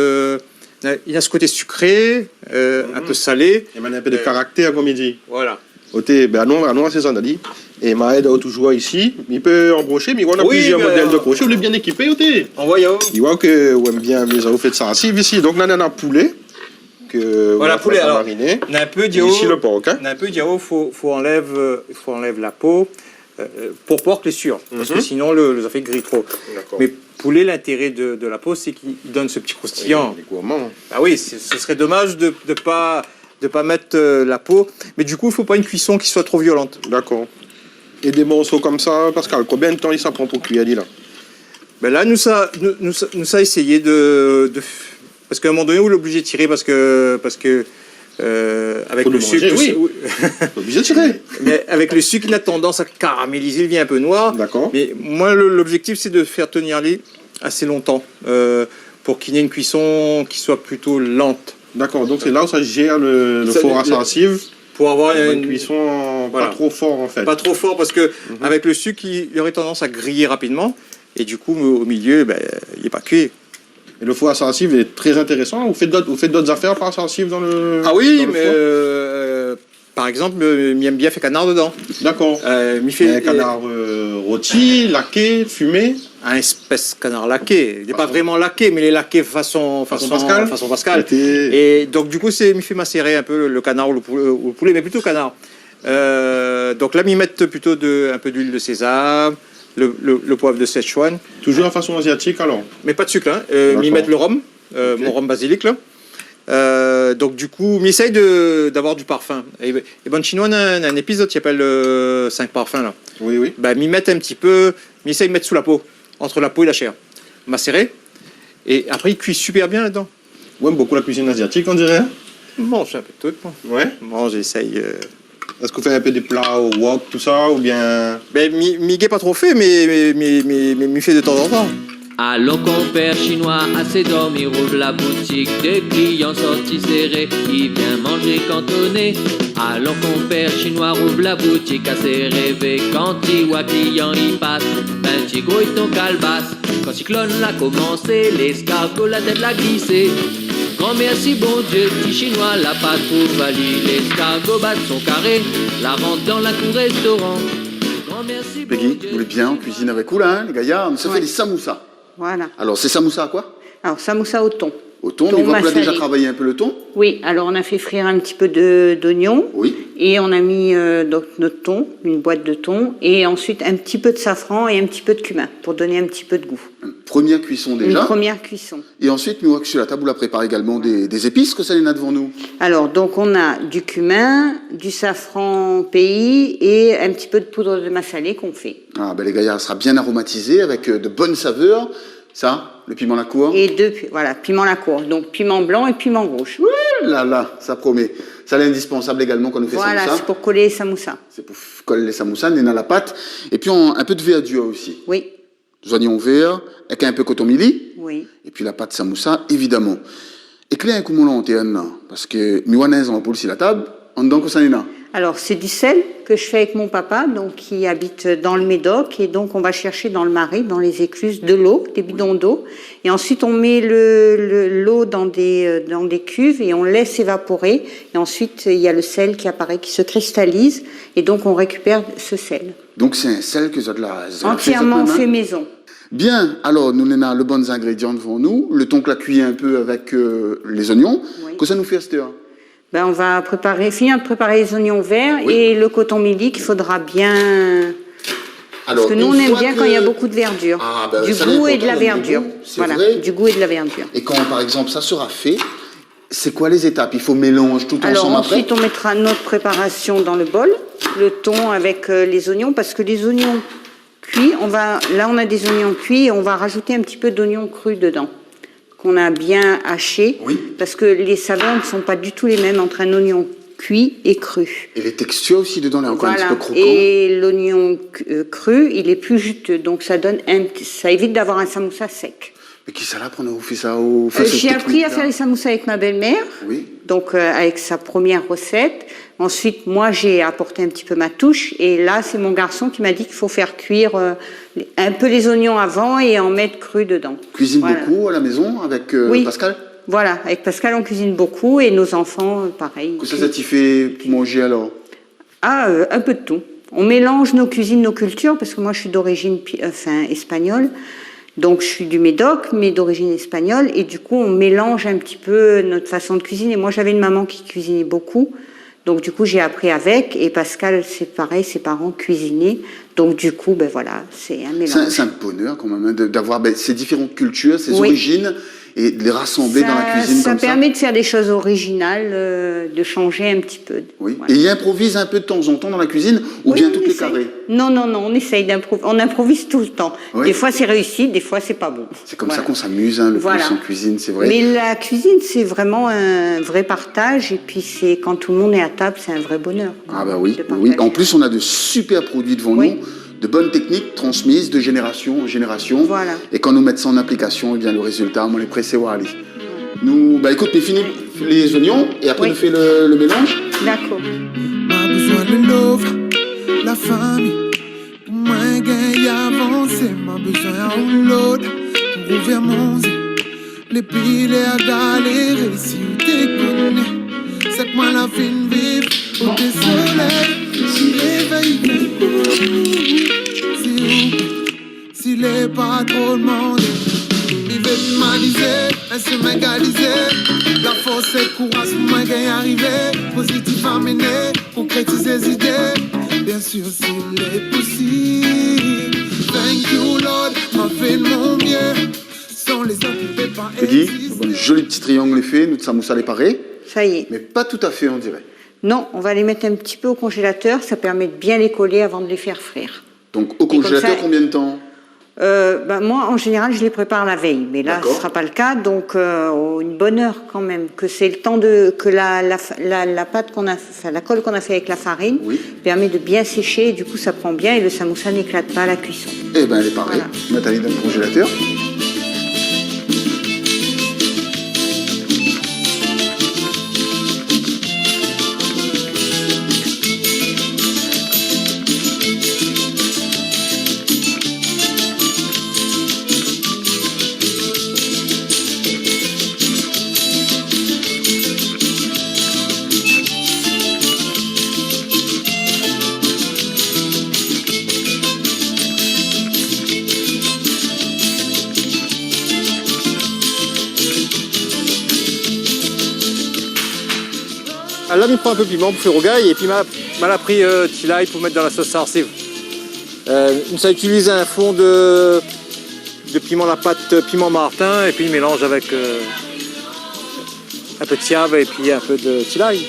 na, li na se koté sikré, euh, in pé salé. É mintnan in pé de karaktèr, konm i di. Voilà. Oté, bin, anon, anon, sé sa, Dali. É ma èd aou toujour isi. Mi pé anbrosé, mi oi na plizièr modèl de krosé. Ou lé bien ékipé, oté. Anvoy aou. I oi ke, ouais, bien, mé sa, ou fé sa isi. Donk, la, na, na poulé. Ke, voilà, poulé, alor, mariné. Na in pé, di aou, isi, le por, hein. Na in pé, di aou, fo, fo anlèv, euh, fo anlèv la po, euh, pou por lé sir. Parske sinon, le, le, sa i fé gri tro. Dakor. Mé poulé, lintéré de, de la po, sé ke li donn se ti kroustiyan. Oui, lé gourman. Ah oui, sé, se sré domaz de, de pa, de pa mèt, euh, la po. Mé du kou, i fo pa in kuison ki soi tro violan. Dakor. É dé morso konmsa, Pascal, konbien de tan i sa pran pou kui, li, la ? Bin la, nou sa, nou, nou sa, nou sa éséyé de, de f-, parske a in moman doné, ou lé oblizé tiré parske, parske, euh, avèk le sik, tout sa, oui. Fo oblizé tiré. Mé avèk le sik, li na tandans a karamélizé, li vien in pé noir. Dakor. Mé moin, le, lobzèktif, sé de fé tenir ali asé lontan, euh, pou k'i néna in kuison ki soi plito lant. Dakor, donk sé la ou sa i jèr le, le for a sarsiv. Pou avoir in kuison pa tro for, an fèt. Voilà. Pa tro for, parske avèk le sik, li, li noré tandans a griyé rapidman. É du kou, o, o milié, bin, li lé pa kui. É le for a sarsiv lé tré intérésan. Ou fé dot, ou fé dot zafèr a par sarsiv dan le, dan le for ? Ah oui, mé, euh, par égzanp, euh, mi èm bien fé kanar dedan. Dakor. Euh, mi fé, euh, kanar, euh, roti, laké, fimé ? In éspès kanar laké. Lé pa vréman laké, mé lé laké fason, fason Pascal. Fason Pascal. Oté. É donk, du kou, sé, mi fé maséré in pé le, le kanar ou le pou-, ou le poulé, mé plito kanar. Euh, donk la, mi mèt plito de, in pé d'luil de sézam, le, le, le poiv de Sichuan. Toujour a fason aziatik, alor ? Mé pa de sik, hein. Euh, mi mèt le rom, euh, mon rom bazilik, la. Dakor. Oké. Euh, donk, du kou, mi éséy de, d'avoir du parfin. É, é bann Shinoi, na, na in épis, zot i apèl, euh, sink parfin, la. Oui, oui. Bin, mi mèt in ti pé, mi éséy mèt sou la po, ant la po é la shèr. Maséré. É apré, i kui super bien ladan. Ou èm bokou la kuizine aziatik, on diré, hein ? Manz in pé de tout, moin. Ouais ? Manz, éséy, euh, Èske ou fé in pé de pla wok, tout sa, oubien ? Bin, mi, mi gingn pa tro fé, mé, mé, mé mi fé de tanzantan. Alon konpèr shinoi, asé dormi, rouv la boutik, dé kliyan sorti séré, i vien manzé kantoné. Alon konpèr shinoi, rouv la boutik, asé révé, kan i oi kliyan i pas, bin ti grouy ton kalbas. Kan siklone la komansé, léskargo la tèt la glisé. Gran mèrsi Bondié, ti shinoi la pa trouv ali, léskargo bat son karé, la rant dan la kour réstoran. Gran mèrsi Bondié. Peggy, nou lé bien an kuizine avèk ou la, in, lé gayar ? Nou sa fé dé samoussa. Voilà. Alor, sé samoussa a koi ? Alors, samoussa au thon. Au thon, mé ou la déza travay in pé lo ton ? Oui, alors on a fait frire un petit peu de, d'oignon. Oui. Et on a mis, euh, donc notre thon, une boîte de thon, et ensuite un petit peu de safran et un petit peu de cumin pour donner un petit peu de goût. Une première cuisson déjà. Une première cuisson. É ansuit, mi oi ke su la tab, ou la prépar égalman dé, dé zépis, kosa néna dovan nou ? Alors, donc, on a du cumin, du safran pays et un petit peu de poudre de massalé qu'on fait. Ah, bin, lé gayar, sra bien aromatizé avèk, euh, de bone savèr. Sa, lo piman la kour. Et deux pi-, voilà, piment la cour. Donc, piment blanc et piment rouge. Ouh la la, sa promé. Sa lé indispansab égalman kan nou fé samoussa. Voilà, c'est pour coller les samoussas. Sé pou f-, kol lé samoussa, néna la pat. Épi, on, in pé de vèrdir osi. Oui. Zoignon vèr, èk in pé koton mili. Oui. Épi la pat samoussa, évidaman. Éklèr in kou mon lantèrn la, parske mi oi néna in zanpoul si la tab, andan kosa néna ? Alors, c'est du sel que je fais avec mon papa, donc, qui habite dans le Médoc, et donc on va chercher dans le Marais, dans les écluses, de l'eau, des bidons d'eau, et ensuite on met le, le, l'eau dans des, euh, dans des cuves et on laisse évaporer, et ensuite il y a le sel qui apparaît, qui se cristallise, et donc on récupère ce sel. Donk sé in sèl ke zot la, zot la fé zot mèm, in ? Entièrement fait maison. Bien, alor, nou néna lo bann zingrédian dovan nou, lo ton ke la kui in pé avèk, euh, lé zoignon. Oui. Kosa nou fé astèr ? Ben, on va préparer, finir de préparer les oignons verts et le coton mili qu'il faudra bien, parce que nous, on aime bien quand il y a beaucoup de verdure. Du goût et de la verdure. Voilà, du goût et de la verdure. Et quand, par exemple, ça sera fait, c'est quoi les étapes ? Il faut mélanger tout ensemble après ? Alors, ensuite, on mettra notre préparation dans le bol, le thon avec, euh, les oignons, parce que les oignons cuits, on va, là, on a des oignons cuits et on va rajouter un petit peu d'oignons crus dedans, qu'on a bien hachés, parce que les saveurs ne sont pas du tout les mêmes entre un oignon cuit et cru. Et les textures aussi dedans, là, encore un petit peu croquant. Voilà. Et l'oignon cu-, euh, cru, il est plus juteux, donc ça donne un petit, ça évite d'avoir un samoussa sec. Mé kisa la aprann aou fé sa, ou fé sèt téknik la ? Euh, j'ai appris à faire les samoussas avec ma belle-mère, donc, euh, avec sa première recette. Ensuite, moi, j'ai apporté un petit peu ma touche. Et là, c'est mon garçon qui m'a dit qu'il faut faire cuire, euh, un peu les oignons avant et en mettre cru dedans. Voilà. Cuisine beaucoup à la maison avec, euh, Pascal ? Voilà, avec Pascal, on cuisine beaucoup et nos enfants, euh, pareil. Kosa sa i fé pou manzé alor ? Ah, euh, un peu de tout. On mélange nos cuisines, nos cultures, parce que moi, je suis d'origine pi-, enfin, espagnole. Donc, je suis du Médoc, mais d'origine espagnole. Et du coup, on mélange un petit peu notre façon de cuisiner. Moi, j'avais une maman qui cuisinait beaucoup. Donc, du coup, j'ai appris avec. Et Pascal, c'est pareil, ses parents cuisinaient. Donc, du coup, ben voilà, c'est un mélange. C'est un, c'est un bonheur quand même, hein, de, d'avoir, ben, ces différentes cultures, ces origines, et de les rassembler dans la cuisine comme ça. Ça, ça permet de faire des choses originales, euh, de changer un petit peu. Oui. Voilà. Et il improvise un peu de temps en temps dans la cuisine, ou bien tout est carré ? Oui, on essaye. Non, non, non, on essaye d'improv-, on improvise tout le temps. Oui. Des fois, c'est réussi, des fois, c'est pas bon. C'est comme ça qu'on s'amuse, hein, le plus en cuisine, c'est vrai. Voilà. Mais la cuisine, c'est vraiment un vrai partage, et puis c'est, quand tout le monde est à table, c'est un vrai bonheur de partager. Ah bah oui, oui, oui. En plus, on a de super produits devant nous. Oui. De bonnes techniques transmises de génération en génération. Voilà. É kan nou mèt sa an aplikasyon, ébin, lo rézilta, moin lé présé oir ali. Nou, ba, ékout, nou fini lé zoignon é apré nou fé lo, lo mélanz. Dakor. Ma bezoin de love, la fami, pou moin gingn avansé. Ma bezoin a ou lot pou ouvèr mon zié. Lé pilé a galéré, si ou té koné sak moin la fine viv, ou té solèy, si révèy vien, si ou, si lé pa tro demandé. Mi vé malizé, in somin égalizé, la fors é kouraz pou moin gingn arivé, pozitif amené, konkrétizé zidé, biensir si lé posib. Thank you Lord, ma fé mon mié. Peggy, bon, zoli ti triang lé fé, nout samoussa lé paré. Ça y est. Mé pa toutafé, on diré. Non, on va les mettre un petit peu au congélateur, ça permet de bien les coller avant de les faire frire. Donc, au congélateur, combien de temps ? Et comme ça, euh, bah, moi, en général, je les prépare la veille, mais là, ce sera pas le cas, donc, euh, une bonne heure quand même, que c'est le temps de, que la, la, la, la pâte qu'on a, enfin, la colle qu'on a fait avec la farine, permet de bien sécher, et du coup, ça prend bien, et le samoussa n'éclate pas à la cuisson. Ébin, lé paré. Voilà. Nathalie, dan lo konzélatèr. La mi pran in pé piman pou fé rougay, épi ma, ma la pri, euh, ti lay pou mèt dan la sos sarsiv. Euh, nou sa itiliz in fon de, de piman lapat, piman martin, épi mélanz avèk, euh, in pé de siav épi in pé de ti lay.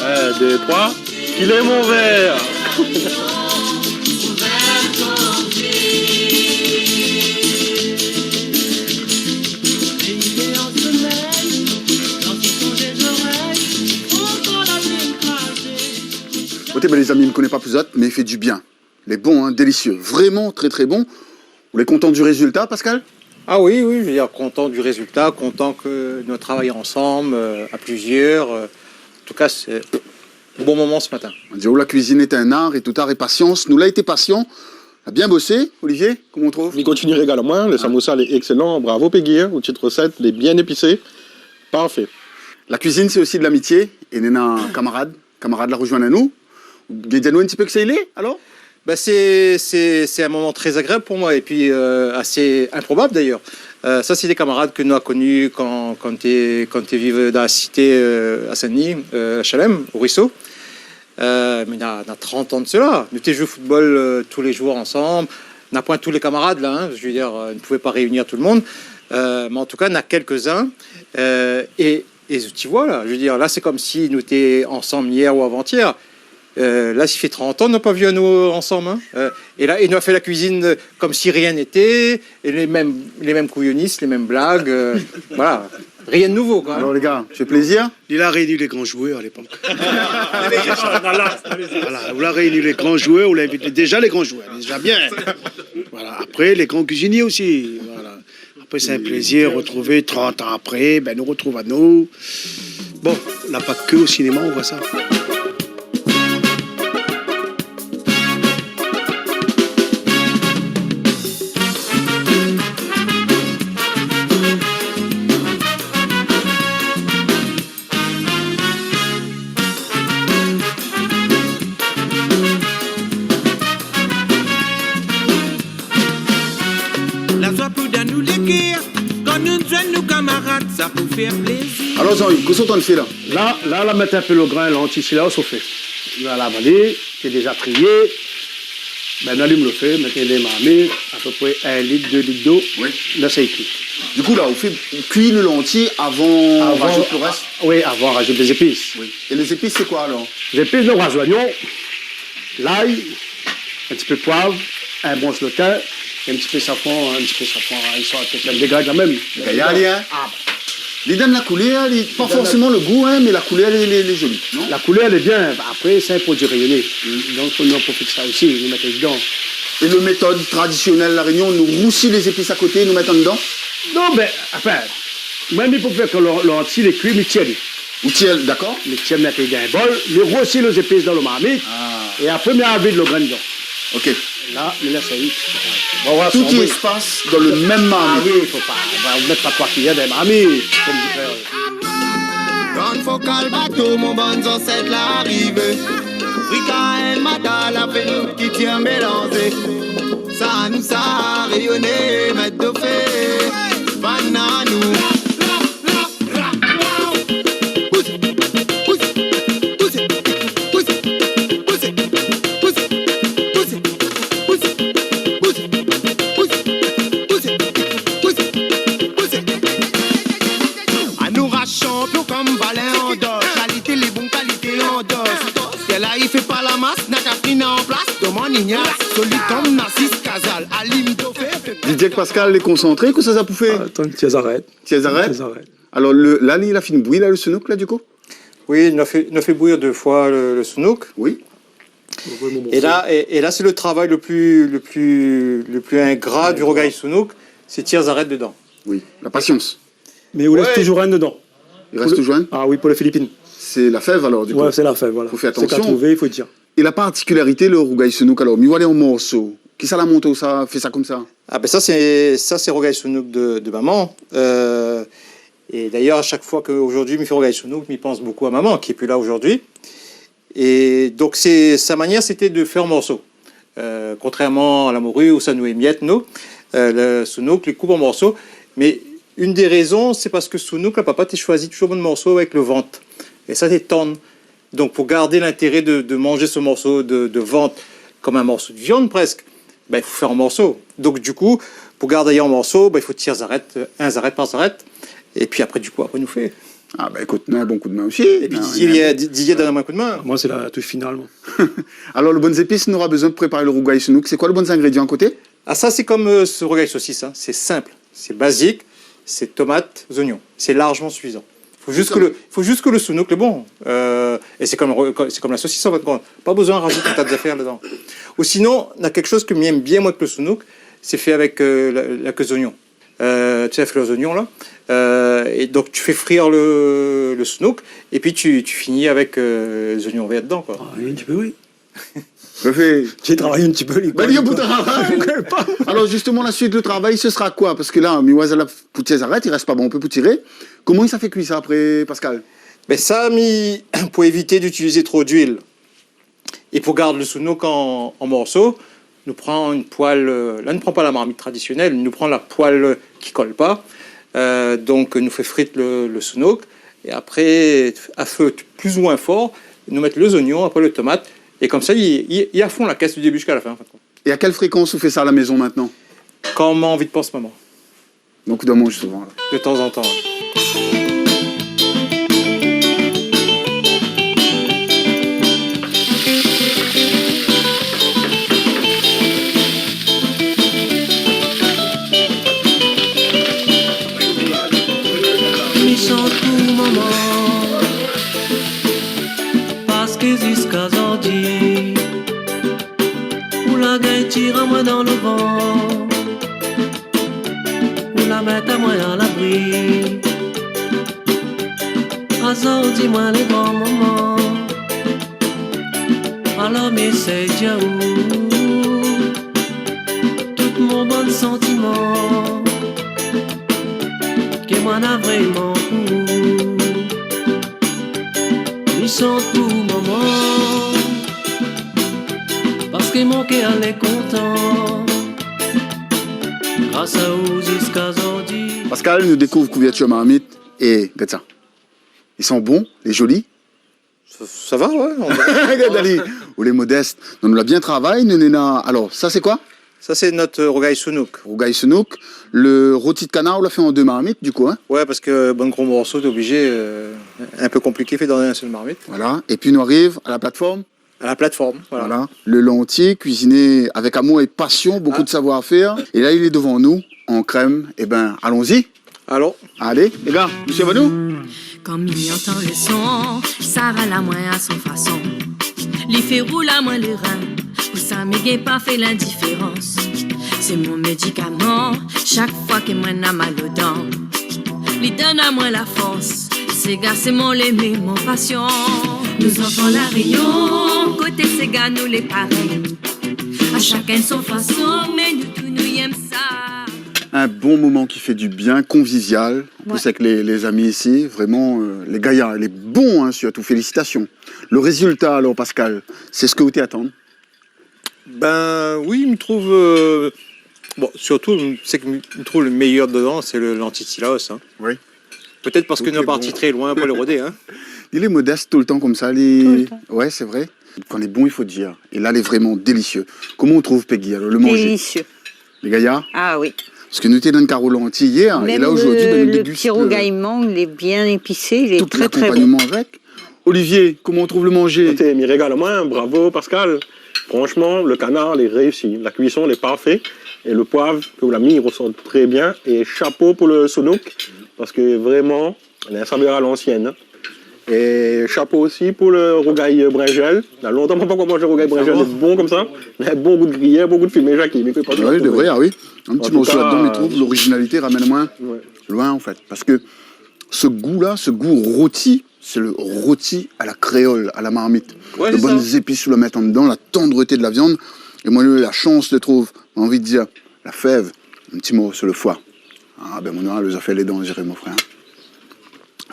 Un, deux, trois. Il est mon verre. Oté, bin, lézami, mi koné pa pou zot, mé i fé di bien. Lé bon, hein, délicieux. Vréman tré, tré bon. Ou lé kontan di rézilta, Pascal ? Ah oui, oui, je veux dire, content du résultat, content que nous travaillons ensemble, euh, à plusieurs, euh, en tout cas, c'est un bon moment ce matin. On dirait que la cuisine est un art et tout art est patience. Nou la été patient, la bien bossé. Olivier, koman ou trouv ? Mi kontinié régal amoin, le samoussa lé excellent, bravo Peggy, hein, out ti rosèt lé bien épisé, parfait. La cuisine, c'est aussi de l'amitié, é néna kamarad, kamarad la rozoinn anou. Ou gingn di anou in ti pé kisa i lé, alor ? Ben, c'est, c'est, c'est un moment très agréable pour moi et puis, euh, assez improbable d'ailleurs. Euh, ça, c'est des camarades que nous avons connus quand, quand té, quand té viv dan la cité, euh, à Saint-Denis, euh, H L M, au Ruisseau. Euh, mé na, na trant an de cela. Nou té zoué football, euh, tous les jours ensemble. Na poin tous les camarades là, hein, je veux dire, euh, on ne pouvait pas réunir tout le monde. Euh, mais en tout cas, na quelques-uns. Euh, et É zot i voi la, je veux dire, là, c'est comme si nous étions ensemble hier ou avant-hier. Euh, là, ça fait trente ans qu'on n'a pas vu à nous ensemble, hein. Euh, et là, et nous a fait la cuisine, euh, comme si rien n'était, et les mêmes, les mêmes couillonistes, les mêmes blagues, euh, voilà. Rien de nouveau, quoi, hein. Alors, les gars, tu fais plaisir ? Il a réuni les grands joueurs à l'époque. Voilà, on a réuni les grands joueurs, on a invité déjà les grands joueurs, déjà bien. Voilà, après, les grands cuisiniers aussi, voilà. Après, c'est un plaisir de retrouver trente ans après, ben, nou retrouv anou. Bon, la pa ke o sinéma, on voit ça. La zoi pou dan nou lé kèr, kan nou zoinn nou kamarad, sa pou fé plézir. Alor, Jean-Hugues, kosa ou antrinn fé la ? La, la, la mèt in pé lo grin, lanti, sila o sofé. La, la valé, sé déza trié. Ben, nou alim lo fé, mèt dan marmit, a pé pré in lit, dé lit dolo, oui, la sa i kui. Du coup, là, ou fé kui lo lanti avan, avan razout lo rès ? Oui, avan razout lé zépis. Oui. Et les épices, c'est quoi, alors ? Lé zépis, nou razout zoignon, lay, in ti pé poiv, in bransh lo tin, in ti pé safran, in ti pé safran, i sort in pé dé grin kan mèm. Gayar, hein ? Ah, li donn la koulèr, li, pa forséman lo gou, hein, mé la koulèr, lé, lé, lé zoli, non ? La koulèr lé bien. Apré, sé in produi rényoné. Mm. Donk, fo nou profit sa osi, nou mèt dedan. É lo métod tradisionèl La Rényon, nou rousi lé zépis a koté, nou mèt andan ? Non, ben, anfin, moin, mi préfèr ke lo, lanti lé kui, mi tir ali. Ou tir, dakor. Mi tir, mèt ali dan in bol, mi rousi lé zépis dan lo marmit, ah, é apré, mi avid lo grin dedan. Ok. La, mi lès ali. Bon, voilà, tout i spas dan lo mèm marmit. Ah oui, fo pa, va, ou mèt pa troi kuiyèr dan marmit, konm di frèr. Grande focale bateau, mon bann zansèt la arivé. Frika é mata, la fé nou ki tien mélanzé. Sa nou sa réyoné, mèt do fé. Bann anou. Anou ra shanpion konm Valin an dos. Kalité lé bon, kalité an dos. Sèl-la i fé pa la mas, na kafrine an plas. Domann Ignas, soli konm Narcisse Cazal. Alim do fé, fé. Didier Pascal, lé konsantré, kosa sa pou fé ? Atann, tièr zarèt. Tièr zarèt ? Tièr zarèt. Alor, lo, la, li la fine bouyi, la, lo sounouk, la, du coup ? Oui, nou la fé, nou la fé bouyi dé foi lo, lo sounouk. Oui. É la, é, é la, sé lo travay lo pli, lo pli, lo pli ingra du rougay sounouk, sé tir zarèt dedan. Oui, la pasians. Mé ou lès touzour inn dedan. I rès touzour inn ? Ah oui, pou lé filipine. Sé la fèv, alor, du coup. Ouais, sé la fèv, voilà. Fo fé atansion. Sé k'ou trouv, i fo dir. É la partikilarité, lo rougay sounouk, alor, mi oi alé an morso. Kisa la mont aou sa, fé sa konmsa ? Ah ben sa, sé, sa, sé rougay sounouk de, de momon. Euh, é d'ayèr, a shak foi ke, zordi, mi fé rougay sounouk, mi pans bokou a momon, ki lé pi la zordi. É donk, sé, sa manièr, sété de fé an morso. Euh, kontrèrman a la mori ousa nou émièt, nou, euh, le sounouk, li koup an morso. Mé inn dé rézon, sé parske sounouk la, papa té shoizi touzour bann morso avèk le vant. É sa té tann. Donk, pou gard lintéré de, de manz se morso de, de vant konm in morso de viann prèsk, bin, i fo fé an morso. Donk, du kou, pou gard ali an morso, bin, i fo tir zarèt, euh, in zarèt par zarèt. Épi apré, du kou, apré nou fé. Ah, bin, ékout, non, bon kou d'min osi. Épi non, Didier, non, li a, Di-, Didier i donn amoin in kou d'min. Moin, sé la toush final, moin. Alor, le bann zépis, nou nora bezoin pou prépar le rougay sounouk. Sé koi le bann zingrédian a koté ? Ah, sa, sé konm, euh, se rougay sosis, hein. Sé sinp, sé bazik, sé tomat, zoignon. Sé larjman sifizan. Fo zis ke le, fo zis ke le sounouk lé bon. Euh, é sé konm, sé konm la sosis, an fin de kont. Pa bezoin razout in ta zafèr ladan. Ou sinon, na kékshoz ke mi èm bien, moin, avèk le sounouk, sé fé avèk, euh, la, la ke zoignon. Euh, tu sais, fé lé zoignon, la. Euh, é donk, tu fais frire le, le sounouk, épi tu, tu finis avèk, euh, zoignon vèr dedan, koi. Ah, oui, in ti pé, oui. Parfé. J'ai travaillé un petit peu, les gars. Alor, zistoman, la suit, le travay, se sera koi ? Parske la, mi oi sa la, pou tir zarèt, i rès pa bonpé pou tiré. Koman sa i fé kui sa apré, Pascal ? Bin sa, mi, pou évité d'itiliz tro d'luil, é pou gard le sounouk an, an morso, nou pran in poèl, euh, la, nou pran pa la marmit tradisionèl, nou pran la poèl ki kol pa. Euh, donk, nou fé frir le, le sounouk. É apré, a fe pli ou moin for, nou mèt le zoignon, apré le tomat. É konmsa, li, li, li afon la kès du débu ziska la fin, an fin de kont. É a kèl frékans ou fé sa a la mézon mintnan ? Kan moin la anvi de pans moman. Donk, ou doi manz souvan, la. De tan zan tan, ouais. Mi shant pou momon, parske ziska zordi, ou la gingn tir amoin dan le van, ou la mèt amoin a labri. Azordi moin lé gran momon, alor mi sèy dir aou tout mon bann santiman ke moin na vréman pou ou. Mi shant pou momon, parske mon kèr lé kontan gras aou ziska zordi. Pascal, nou dékouv kouvèrtir marmit é gard sa. I san bon, lé zoli. Sa, sa va, ouais, on va. Gard ali, ou lé modès. Donk, nou la bien travay, nou néna. Alor, sa, sé koi ? Sa, sé nout, euh, rougay sounouk. Rougay sounouk. Le roti de kanar, ou la fé an dé marmit, du kou, hein ? Ouais, parske bann gro morso, té oblizé, euh, in pé konpliké, fé dan in sèl marmit. Voilà. Épi, nou ariv a la platform. A la platform, voilà. Voilà. Le lanti kuiziné avèk amour é pasion, bonpé de savoir-fèr. É la, li lé dovan nou, an krèm. Ébin, alon-y. Alon. Alé, lé gars, nou suiv anou. Kan mi antann le son, sa ral amoin a son fason. Li fé roul amoin le rin, pou sa mi gingn pa fé lindiférans. Sé mon médikaman, shak foi ke moin na mal o dan. Li donn amoin la fors, séga sé mon lémé, mon pasion. Nou zanfan La Rényon, koté séga nou lé parèy. A shakinn son fason, mé nou tout nou yèm sa. Un bon moment qui fait du bien, convivial. En plus, avec les, les amis ici, vraiment, euh, les gaillards, lé bon, hein, surtout, félicitations. Le résultat, alors, Pascal, c'est ce que ou té atann ? Ben oui, mi trouv, euh, bon, surtout, sé ke mi trouv le méyèr dedan, sé le lanti Cilaos, hein. Oui. Pétèt parske nou la parti tré loin pou le rodé, hein. Li lé modès toultan konmsa, li. Toultan. Ouais, sé vré. Kan lé bon, i fo dir. É la, lé vréman délisié. Koman ou trouv, Peggy, alors, le manzé ? Délisié. Lé gayar ? Ah oui. Parske nou té dan le karo lanti yèr, é la, zordi, ben, nou dégust, euh, mèm le ti rougay mang, lé bien épisé, lé tré, tré bon. Tout l'akompagneman avèk. Olivier, koman ou trouv le manzé ? Ékout, mi régal amoin, bravo Pascal. Franchement, le canard, lé réussi. La cuisson, lé parfé. É le poiv ke ou la mi, i resort tré bien. É shapo pou le sounouk, parske vréman, lé in savèr a l'ansièn, hein. É shapo osi pou le rougay brinzèl. Na lontan moin la pankor manz rougay brinzèl, lé bon konmsa. Lé bon gou de griyèr, bon gou de fimé, Jacky. Mé pa... Oui, de vré, ah oui. In ti morso ladan, mi trouv l'originalité i ramèn amoin loin, an fèt. Ouais. Parske se gou-la, se gou roti, sé le roti a la kréol, a la marmit. Ouais, sé sa. Le bann zépis ou la mèt andan, la tandreté de la viann. É moin, la shans de trouv, anvi de dir, la fèv, in ti morso le foi. Ah, ben, mon noir, le zafèr lé danzéré, mon frèr.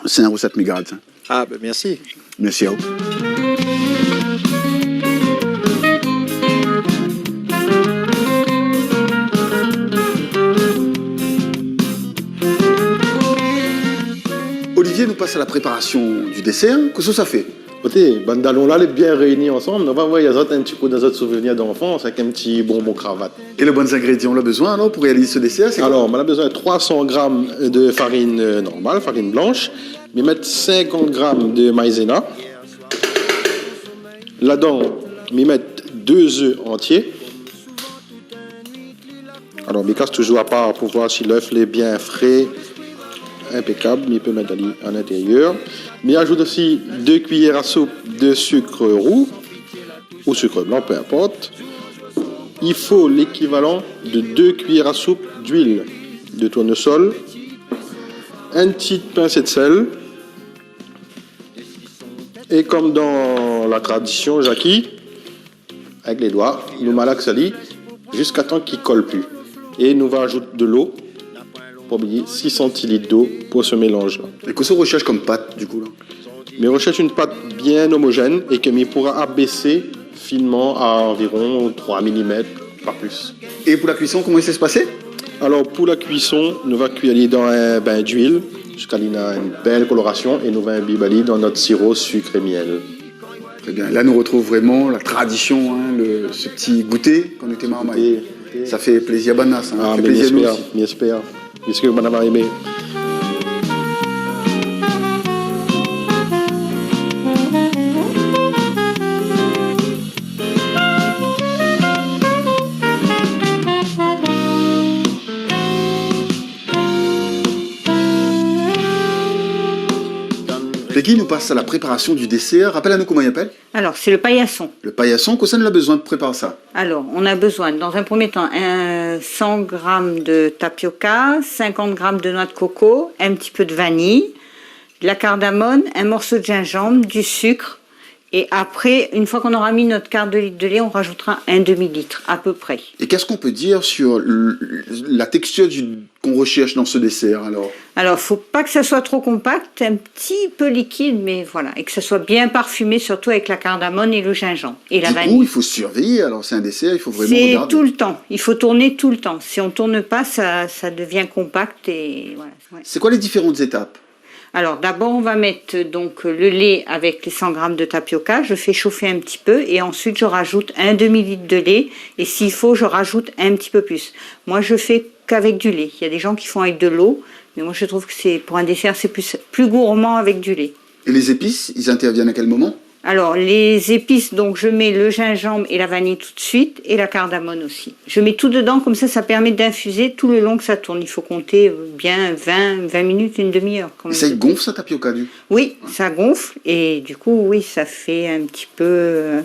Sé in resèt mi gard, sa. Ah, ben, mèrsi. Mèrsi aou. É nou pas a la préparasion du désèr. Kosa sa fé ? Koté, bann dalon la, lé bien réini ansanm. Nou va anvoy azot in ti kou dan zot souvenir d'anfans avèk in ti bonbon kravat. É le bann zingrédian la bezoin, alor, pou réaliz se désèr, sé koi ? Alor, nou la bezoin troi san gram de farine, euh, normal, farine blanche. Mi mèt sinkant gram de maïzena. Ladan, mi mèt dé zèf antié. Alor, mi kas toujour apar pou voir si lèf lé bien fré, inpékab, mi pé mèt ali a l'intérieur. Mi azout osi dé kuiyèr a soup de sik rou ou sik blan, peu importe. I fo lékivalan de dé kuiyèr a soup d'luil de tournesol, in ti pinsé de sèl, é kom dan la tradision Jacky, avèk lé doi, nou malax ali ziska tan ki kol pi. É nou va azout de lo, pa oublié, sis santilit d'lo pou se mélanz la. É kosa ou rosèrsh kom pat, du kou, la ? Mi rosèrsh in pat bien omozèn é ke mi poura abésé finman a anviron troi milimèt, pa plis. É pou la kuison, koman sa i pas ? Alor, pou la kuison, nou va kui ali dan in bin d'luil, ziska li na in bèl kolorasion, é nou va inbib ali dan nout siro sik é mièl. Très bien. Là, nous retrouvons vraiment la tradition, hein, le, ce petit goûter kan nou té marmay. Goûter, goûter. Ça fait plaisir, banna, hein. Ah, ça fait plaisir, nous aussi. Mi espèr, mi espèr. Puisque madame a aimé. Peggy, nou pas a la préparasion du désèr. Rapèl anou koman i apèl ? Alors, c'est le paillasson. Le paillasson, kosa nou la bezoin pou prépar sa ? Alors, on a besoin, dans un premier temps, un cent grammes de tapioca, cinquante grammes de noix de coco, un petit peu de vanille, de la cardamome, un morceau de gingembre, du sucre. Et après, une fois qu'on aura mis notre quart de litre de lait, on rajoutera un demi-litre, à peu près. Et qu'est-ce qu'on peut dire sur l-, la texture du qu'on recherche dans ce dessert, alors ? Alors, faut pas que ça soit trop compact, un petit peu liquide, mais voilà, et que ça soit bien parfumé, surtout avec la cardamome et le gingembre et la vanille. Du coup, il faut surveiller, alors c'est un dessert, il faut vraiment regarder. C'est tout le temps, il faut tourner tout le temps. Si on tourne pas, ça, ça devient compact et voilà, ouais. C'est quoi les différentes étapes ? Alors, d'abord, on va mettre donc le lait avec les cent grammes de tapioca. Je fais chauffer un petit peu et ensuite, je rajoute un demi-litre de lait. Et s'il faut, je rajoute un petit peu plus. Moi, je fais qu'avec du lait. Il y a des gens qui font avec de l'eau, mais moi, je trouve que c'est, pour un dessert, c'est plus, plus gourmand avec du lait. Et les épices, ils interviennent à quel moment ? Alors, les épices, donc, je mets le gingembre et la vanille tout de suite, et la cardamome aussi. Je mets tout dedans, comme ça, ça permet d'infuser tout le long que ça tourne. Il faut compter, euh, bien vingt, vingt minutes, une demi-heure, quand même. Et ça, il gonfle, ça, tapioca, du ? Oui, ça gonfle, et du coup, oui, ça fait un petit peu, euh,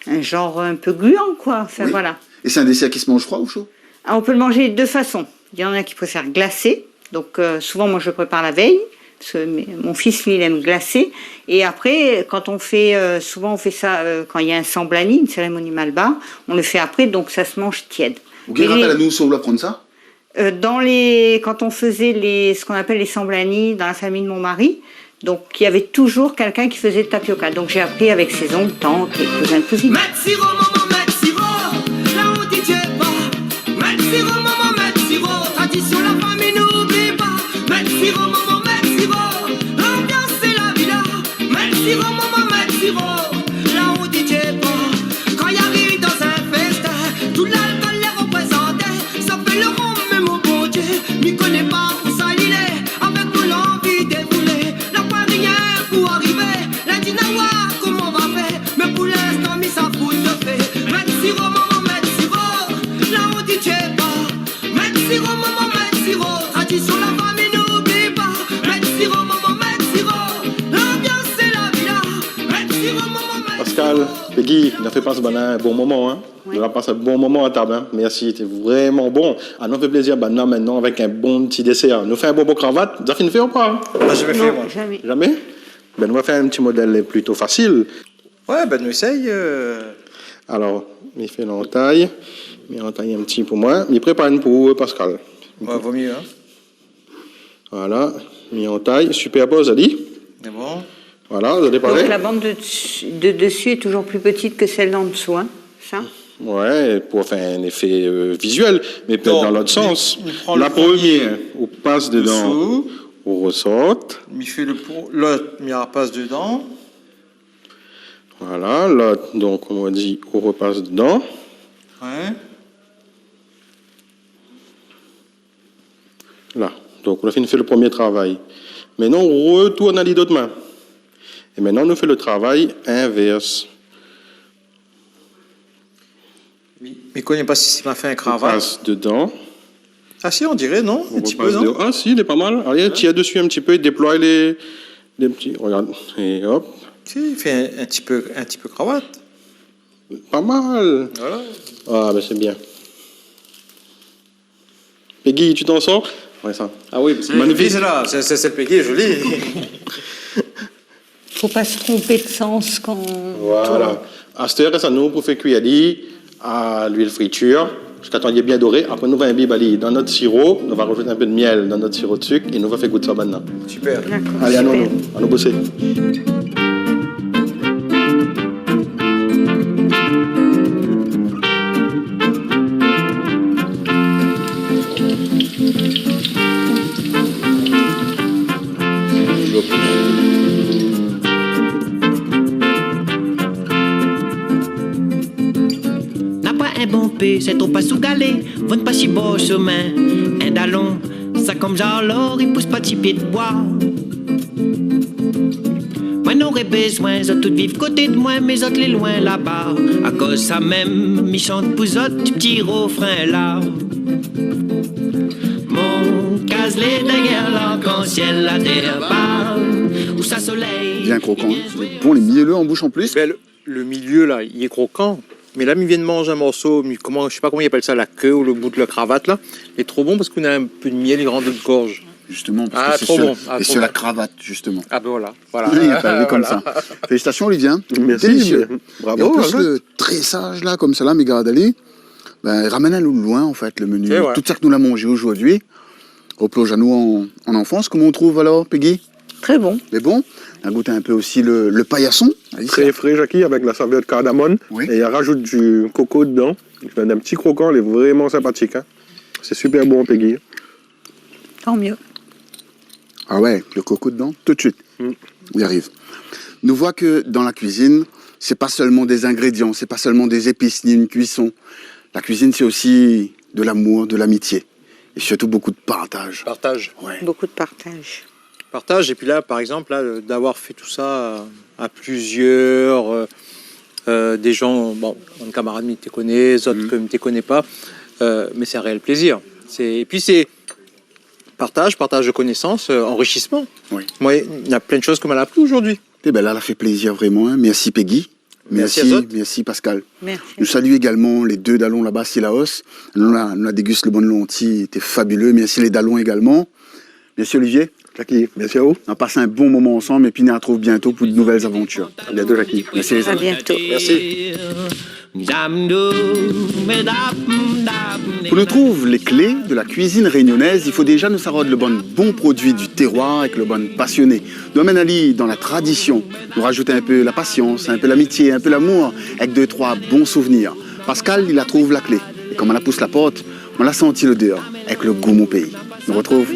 un genre un peu gluant, quoi. Enfin, oui. Voilà. Et c'est un dessert qui se mange froid ou chaud ? Ah, on peut le manger de deux façons. Il y en a qui préfèrent glacé. Donc, euh, souvent, moi, je prépare la veille, parce que mes, mon fils, lui, il aime glacé. Et après, quand on fait, euh, souvent, on fait ça, euh, quand il y a un samblani, une cérémonie malbar, on le fait après, donc ça se mange tiède. Ou bien, rapèl anou ousa ou la aprann sa ? Euh, dans les, quand on faisait les, ce qu'on appelle les samblani dans la famille de mon mari, donc il y avait toujours quelqu'un qui faisait de tapioca. Donc j'ai appris avec ses oncles, tantes et cousins, cousines. Mèt siro, momon, mèt siro, la ou di tié pa. Mèt siro, momon, mèt siro, tradision la fami nou oubli pa. Mèt siro, momon, mèt siro, lanbians sé la vila. Mèt siro, momon, mèt siro, la ou di tié pa. Kan i ariv dan in fèstin, tout lalkol lé reprézanté. Sa fé le rom, mé mon Bondié, mi koné pa ousa i lé. Avèk mon lanvi déboulé, la poin rien pou arivé. La di nawa, koman va fé ? Mé pou linstan, mi sa fout de fé. Mèt siro, momon, mèt siro, la ou di tié pa. Mèt siro, momon, mèt siro, tradision la fami nou oubli pa. Mèt siro, momon, mèt siro, lanbians sé la vila. Mèt siro, momon, mèt siro. Pascal, Peggy, nou la fé pas banna in bon moman, in. Oui. Nou la pas in bon moman a tab, in. Mèrsi, té vréman bon. Ah, nou fé plézir banna mintnan avèk in bon ti désèr. Nou fé in bonbon kravat, zot la fine fé ou pa, in ? Moin, zamé fé, moin. Non, zamé. Zamé ? Bin, nou va fé in ti modèl plito fasil. Ouais, bin, nou éséy, euh. Alor, mi fé lantay, mi lantay in ti pou moin, mi prépar inn pou ou, Pascal. Ouais, vo myé, in. Voilà, mi lantay, supèrpoz ali. Sé bon. Voilà, zot lé paré ? Donc la bande de, de dessus est toujours plus petite que celle d'en dessous, hein, ça ? Ouais, pou fé in éfé, euh, vizuèl, mé pétèt dan lot sans. Non, mi, mi pran le premié, la promièr, ou pas dedan. Dessous. Ou resort. Mi fé le po-, lot, mi repas dedan. Voilà, lot, donk, koman i di, ou repas dedan. Ouais. La. Donk, nou la fine fé le premié travay. Mintnan, ou retourn ali dot min. É mintnan, nou fé le travay invèrs. Mi, mi koné pa si sé ma fé in kravat. Ou pas dedan. Ah si, on diré, non ? In ti pé, non ? Ou repas dedan. Ah si, lé pa mal. Alé, tir desi in ti pé, déploy lé, lé ti, regard. É hop. Si, i fé in, in ti pé, in ti pé kravat. Pa mal. Voilà. Ah, ben, sé bien. Peggy, tu t'en sors ? Ouais, sa. Ah oui, sé, magnifique. Joli, sa. Sé, sé, sé Peggy, joli. Fo pa se tronpé de sans kan ou tourn. Voilà. Astèr, rès anou pou fé kui ali a luil fritir, ziska tan li lé bien doré. Apré, nou va inbib ali dan nout siro, nou va razout in pé de mièl dan nout siro de sik é nou va fé gout sa banna. Super. D'accord, super. Alé, anou, anou, anou bosé. Na pa in bon pé, sé tro pa sougalé, vann pa si bor somin. In dalon, sa konm zarlor, i pous pa ti pié de boi. Moin noré bézoin zot tout viv koté de moin, mé zot lé loin laba. Akoz sa mèm, mi shant pou zot ti rofrin la. Mon kaz lé dèrièr larkansièl, la tèr ba, ousa solèy. Bien croquant, hein. Bon, lé mielleux en bouche en plus. Ben, le, le milieu, la, li lé krokan. Mé la, mi vien manz in morso, mi, koman, mi koné pa koman i apèl sa, la ké ou le bout de la kravat, la. Lé tro bon parske néna in pé de mièl, li rant dan out gorz. Justement, parce que c'est sur, et sur la cravate, justement. Ah, trop bon. Ah, trop bon. Ah ben voilà, voilà. Oui, t'as vu comme ça. Voilà. Félicitations, Olivier, hein. Merci, délicieux. Bravo, Arnaud. Et en plus, le tressage, là, comme ça, là, mi gard ali, ben, i ramèn anou loin, en fait, le menu. C'est vrai. Tout sa ke nou la manzé zordi, i replonz anou en, en enfance. Koman ou trouv alor, Peggy ? Très bon. Lé bon. Nou la gout in pé osi le, le payasson, isi. Très frais, Jacky, avec la saveur de cardamome. Oui. Et i razout du koko dedan. I donn in ti krokan, lé vréman sinpatik, hein. C'est super bon, Peggy. Tant mieux. Ah ouais, le koko dedan, tout de suite. Mm. I ariv. Nou voi ke dan la kuizine, sé pa sèlman dé zingrédian, sé pa sèlman dé zépis, ni in kuison. La kuizine, sé osi de lamour, de lamitié. É sirtou bonpé de partaz. Partaz. Ouais. Beaucoup de partage. Partaz, épi la, par égzanp, la, le, d'avoir fé tout sa, euh, a plizièr, euh, euh, dé zan, bon, bann kamarad mi té koné, zot ke mi té koné pa, euh, mé sé in réèl plézir. Sé, épi sé partaz, partaz de konésans, euh, anrisisman. Oui. Moin, néna plin de shoz ke ma la apri zordi. Eh ben la, la fé plézir vréman, hein. Merci Peggy. Merci à zot. Merci, merci Pascal. Merci. Nou salié égalman lé dé dalon laba, Silaos. Nou la, nou la dégust le bann lanti, té fabuleux. Merci lé dalon égalman. Merci Olivier. Jacky, merci à vous. Nou la pas in bon moman ansanm épi nou artrouv bientôt pou de nouvèl avantir. À bientôt, Jacky. Merci les amis. À bientôt. Merci. Pou nou trouv lé klé de la kuizine rényonèz, i fo déza nou sa rod le bann bon produi du terroir avèk le bann pasioné. Nou amenn ali dan la tradision. Nou razout in pé la pasians, in pé lamitié, in pé lamour, avèk dé troi bon souvnir. Pascal, li la trouv la klé. É kan moin la pous la port, moin la santi lodèr avèk le gou mon péi. Nou retrouv.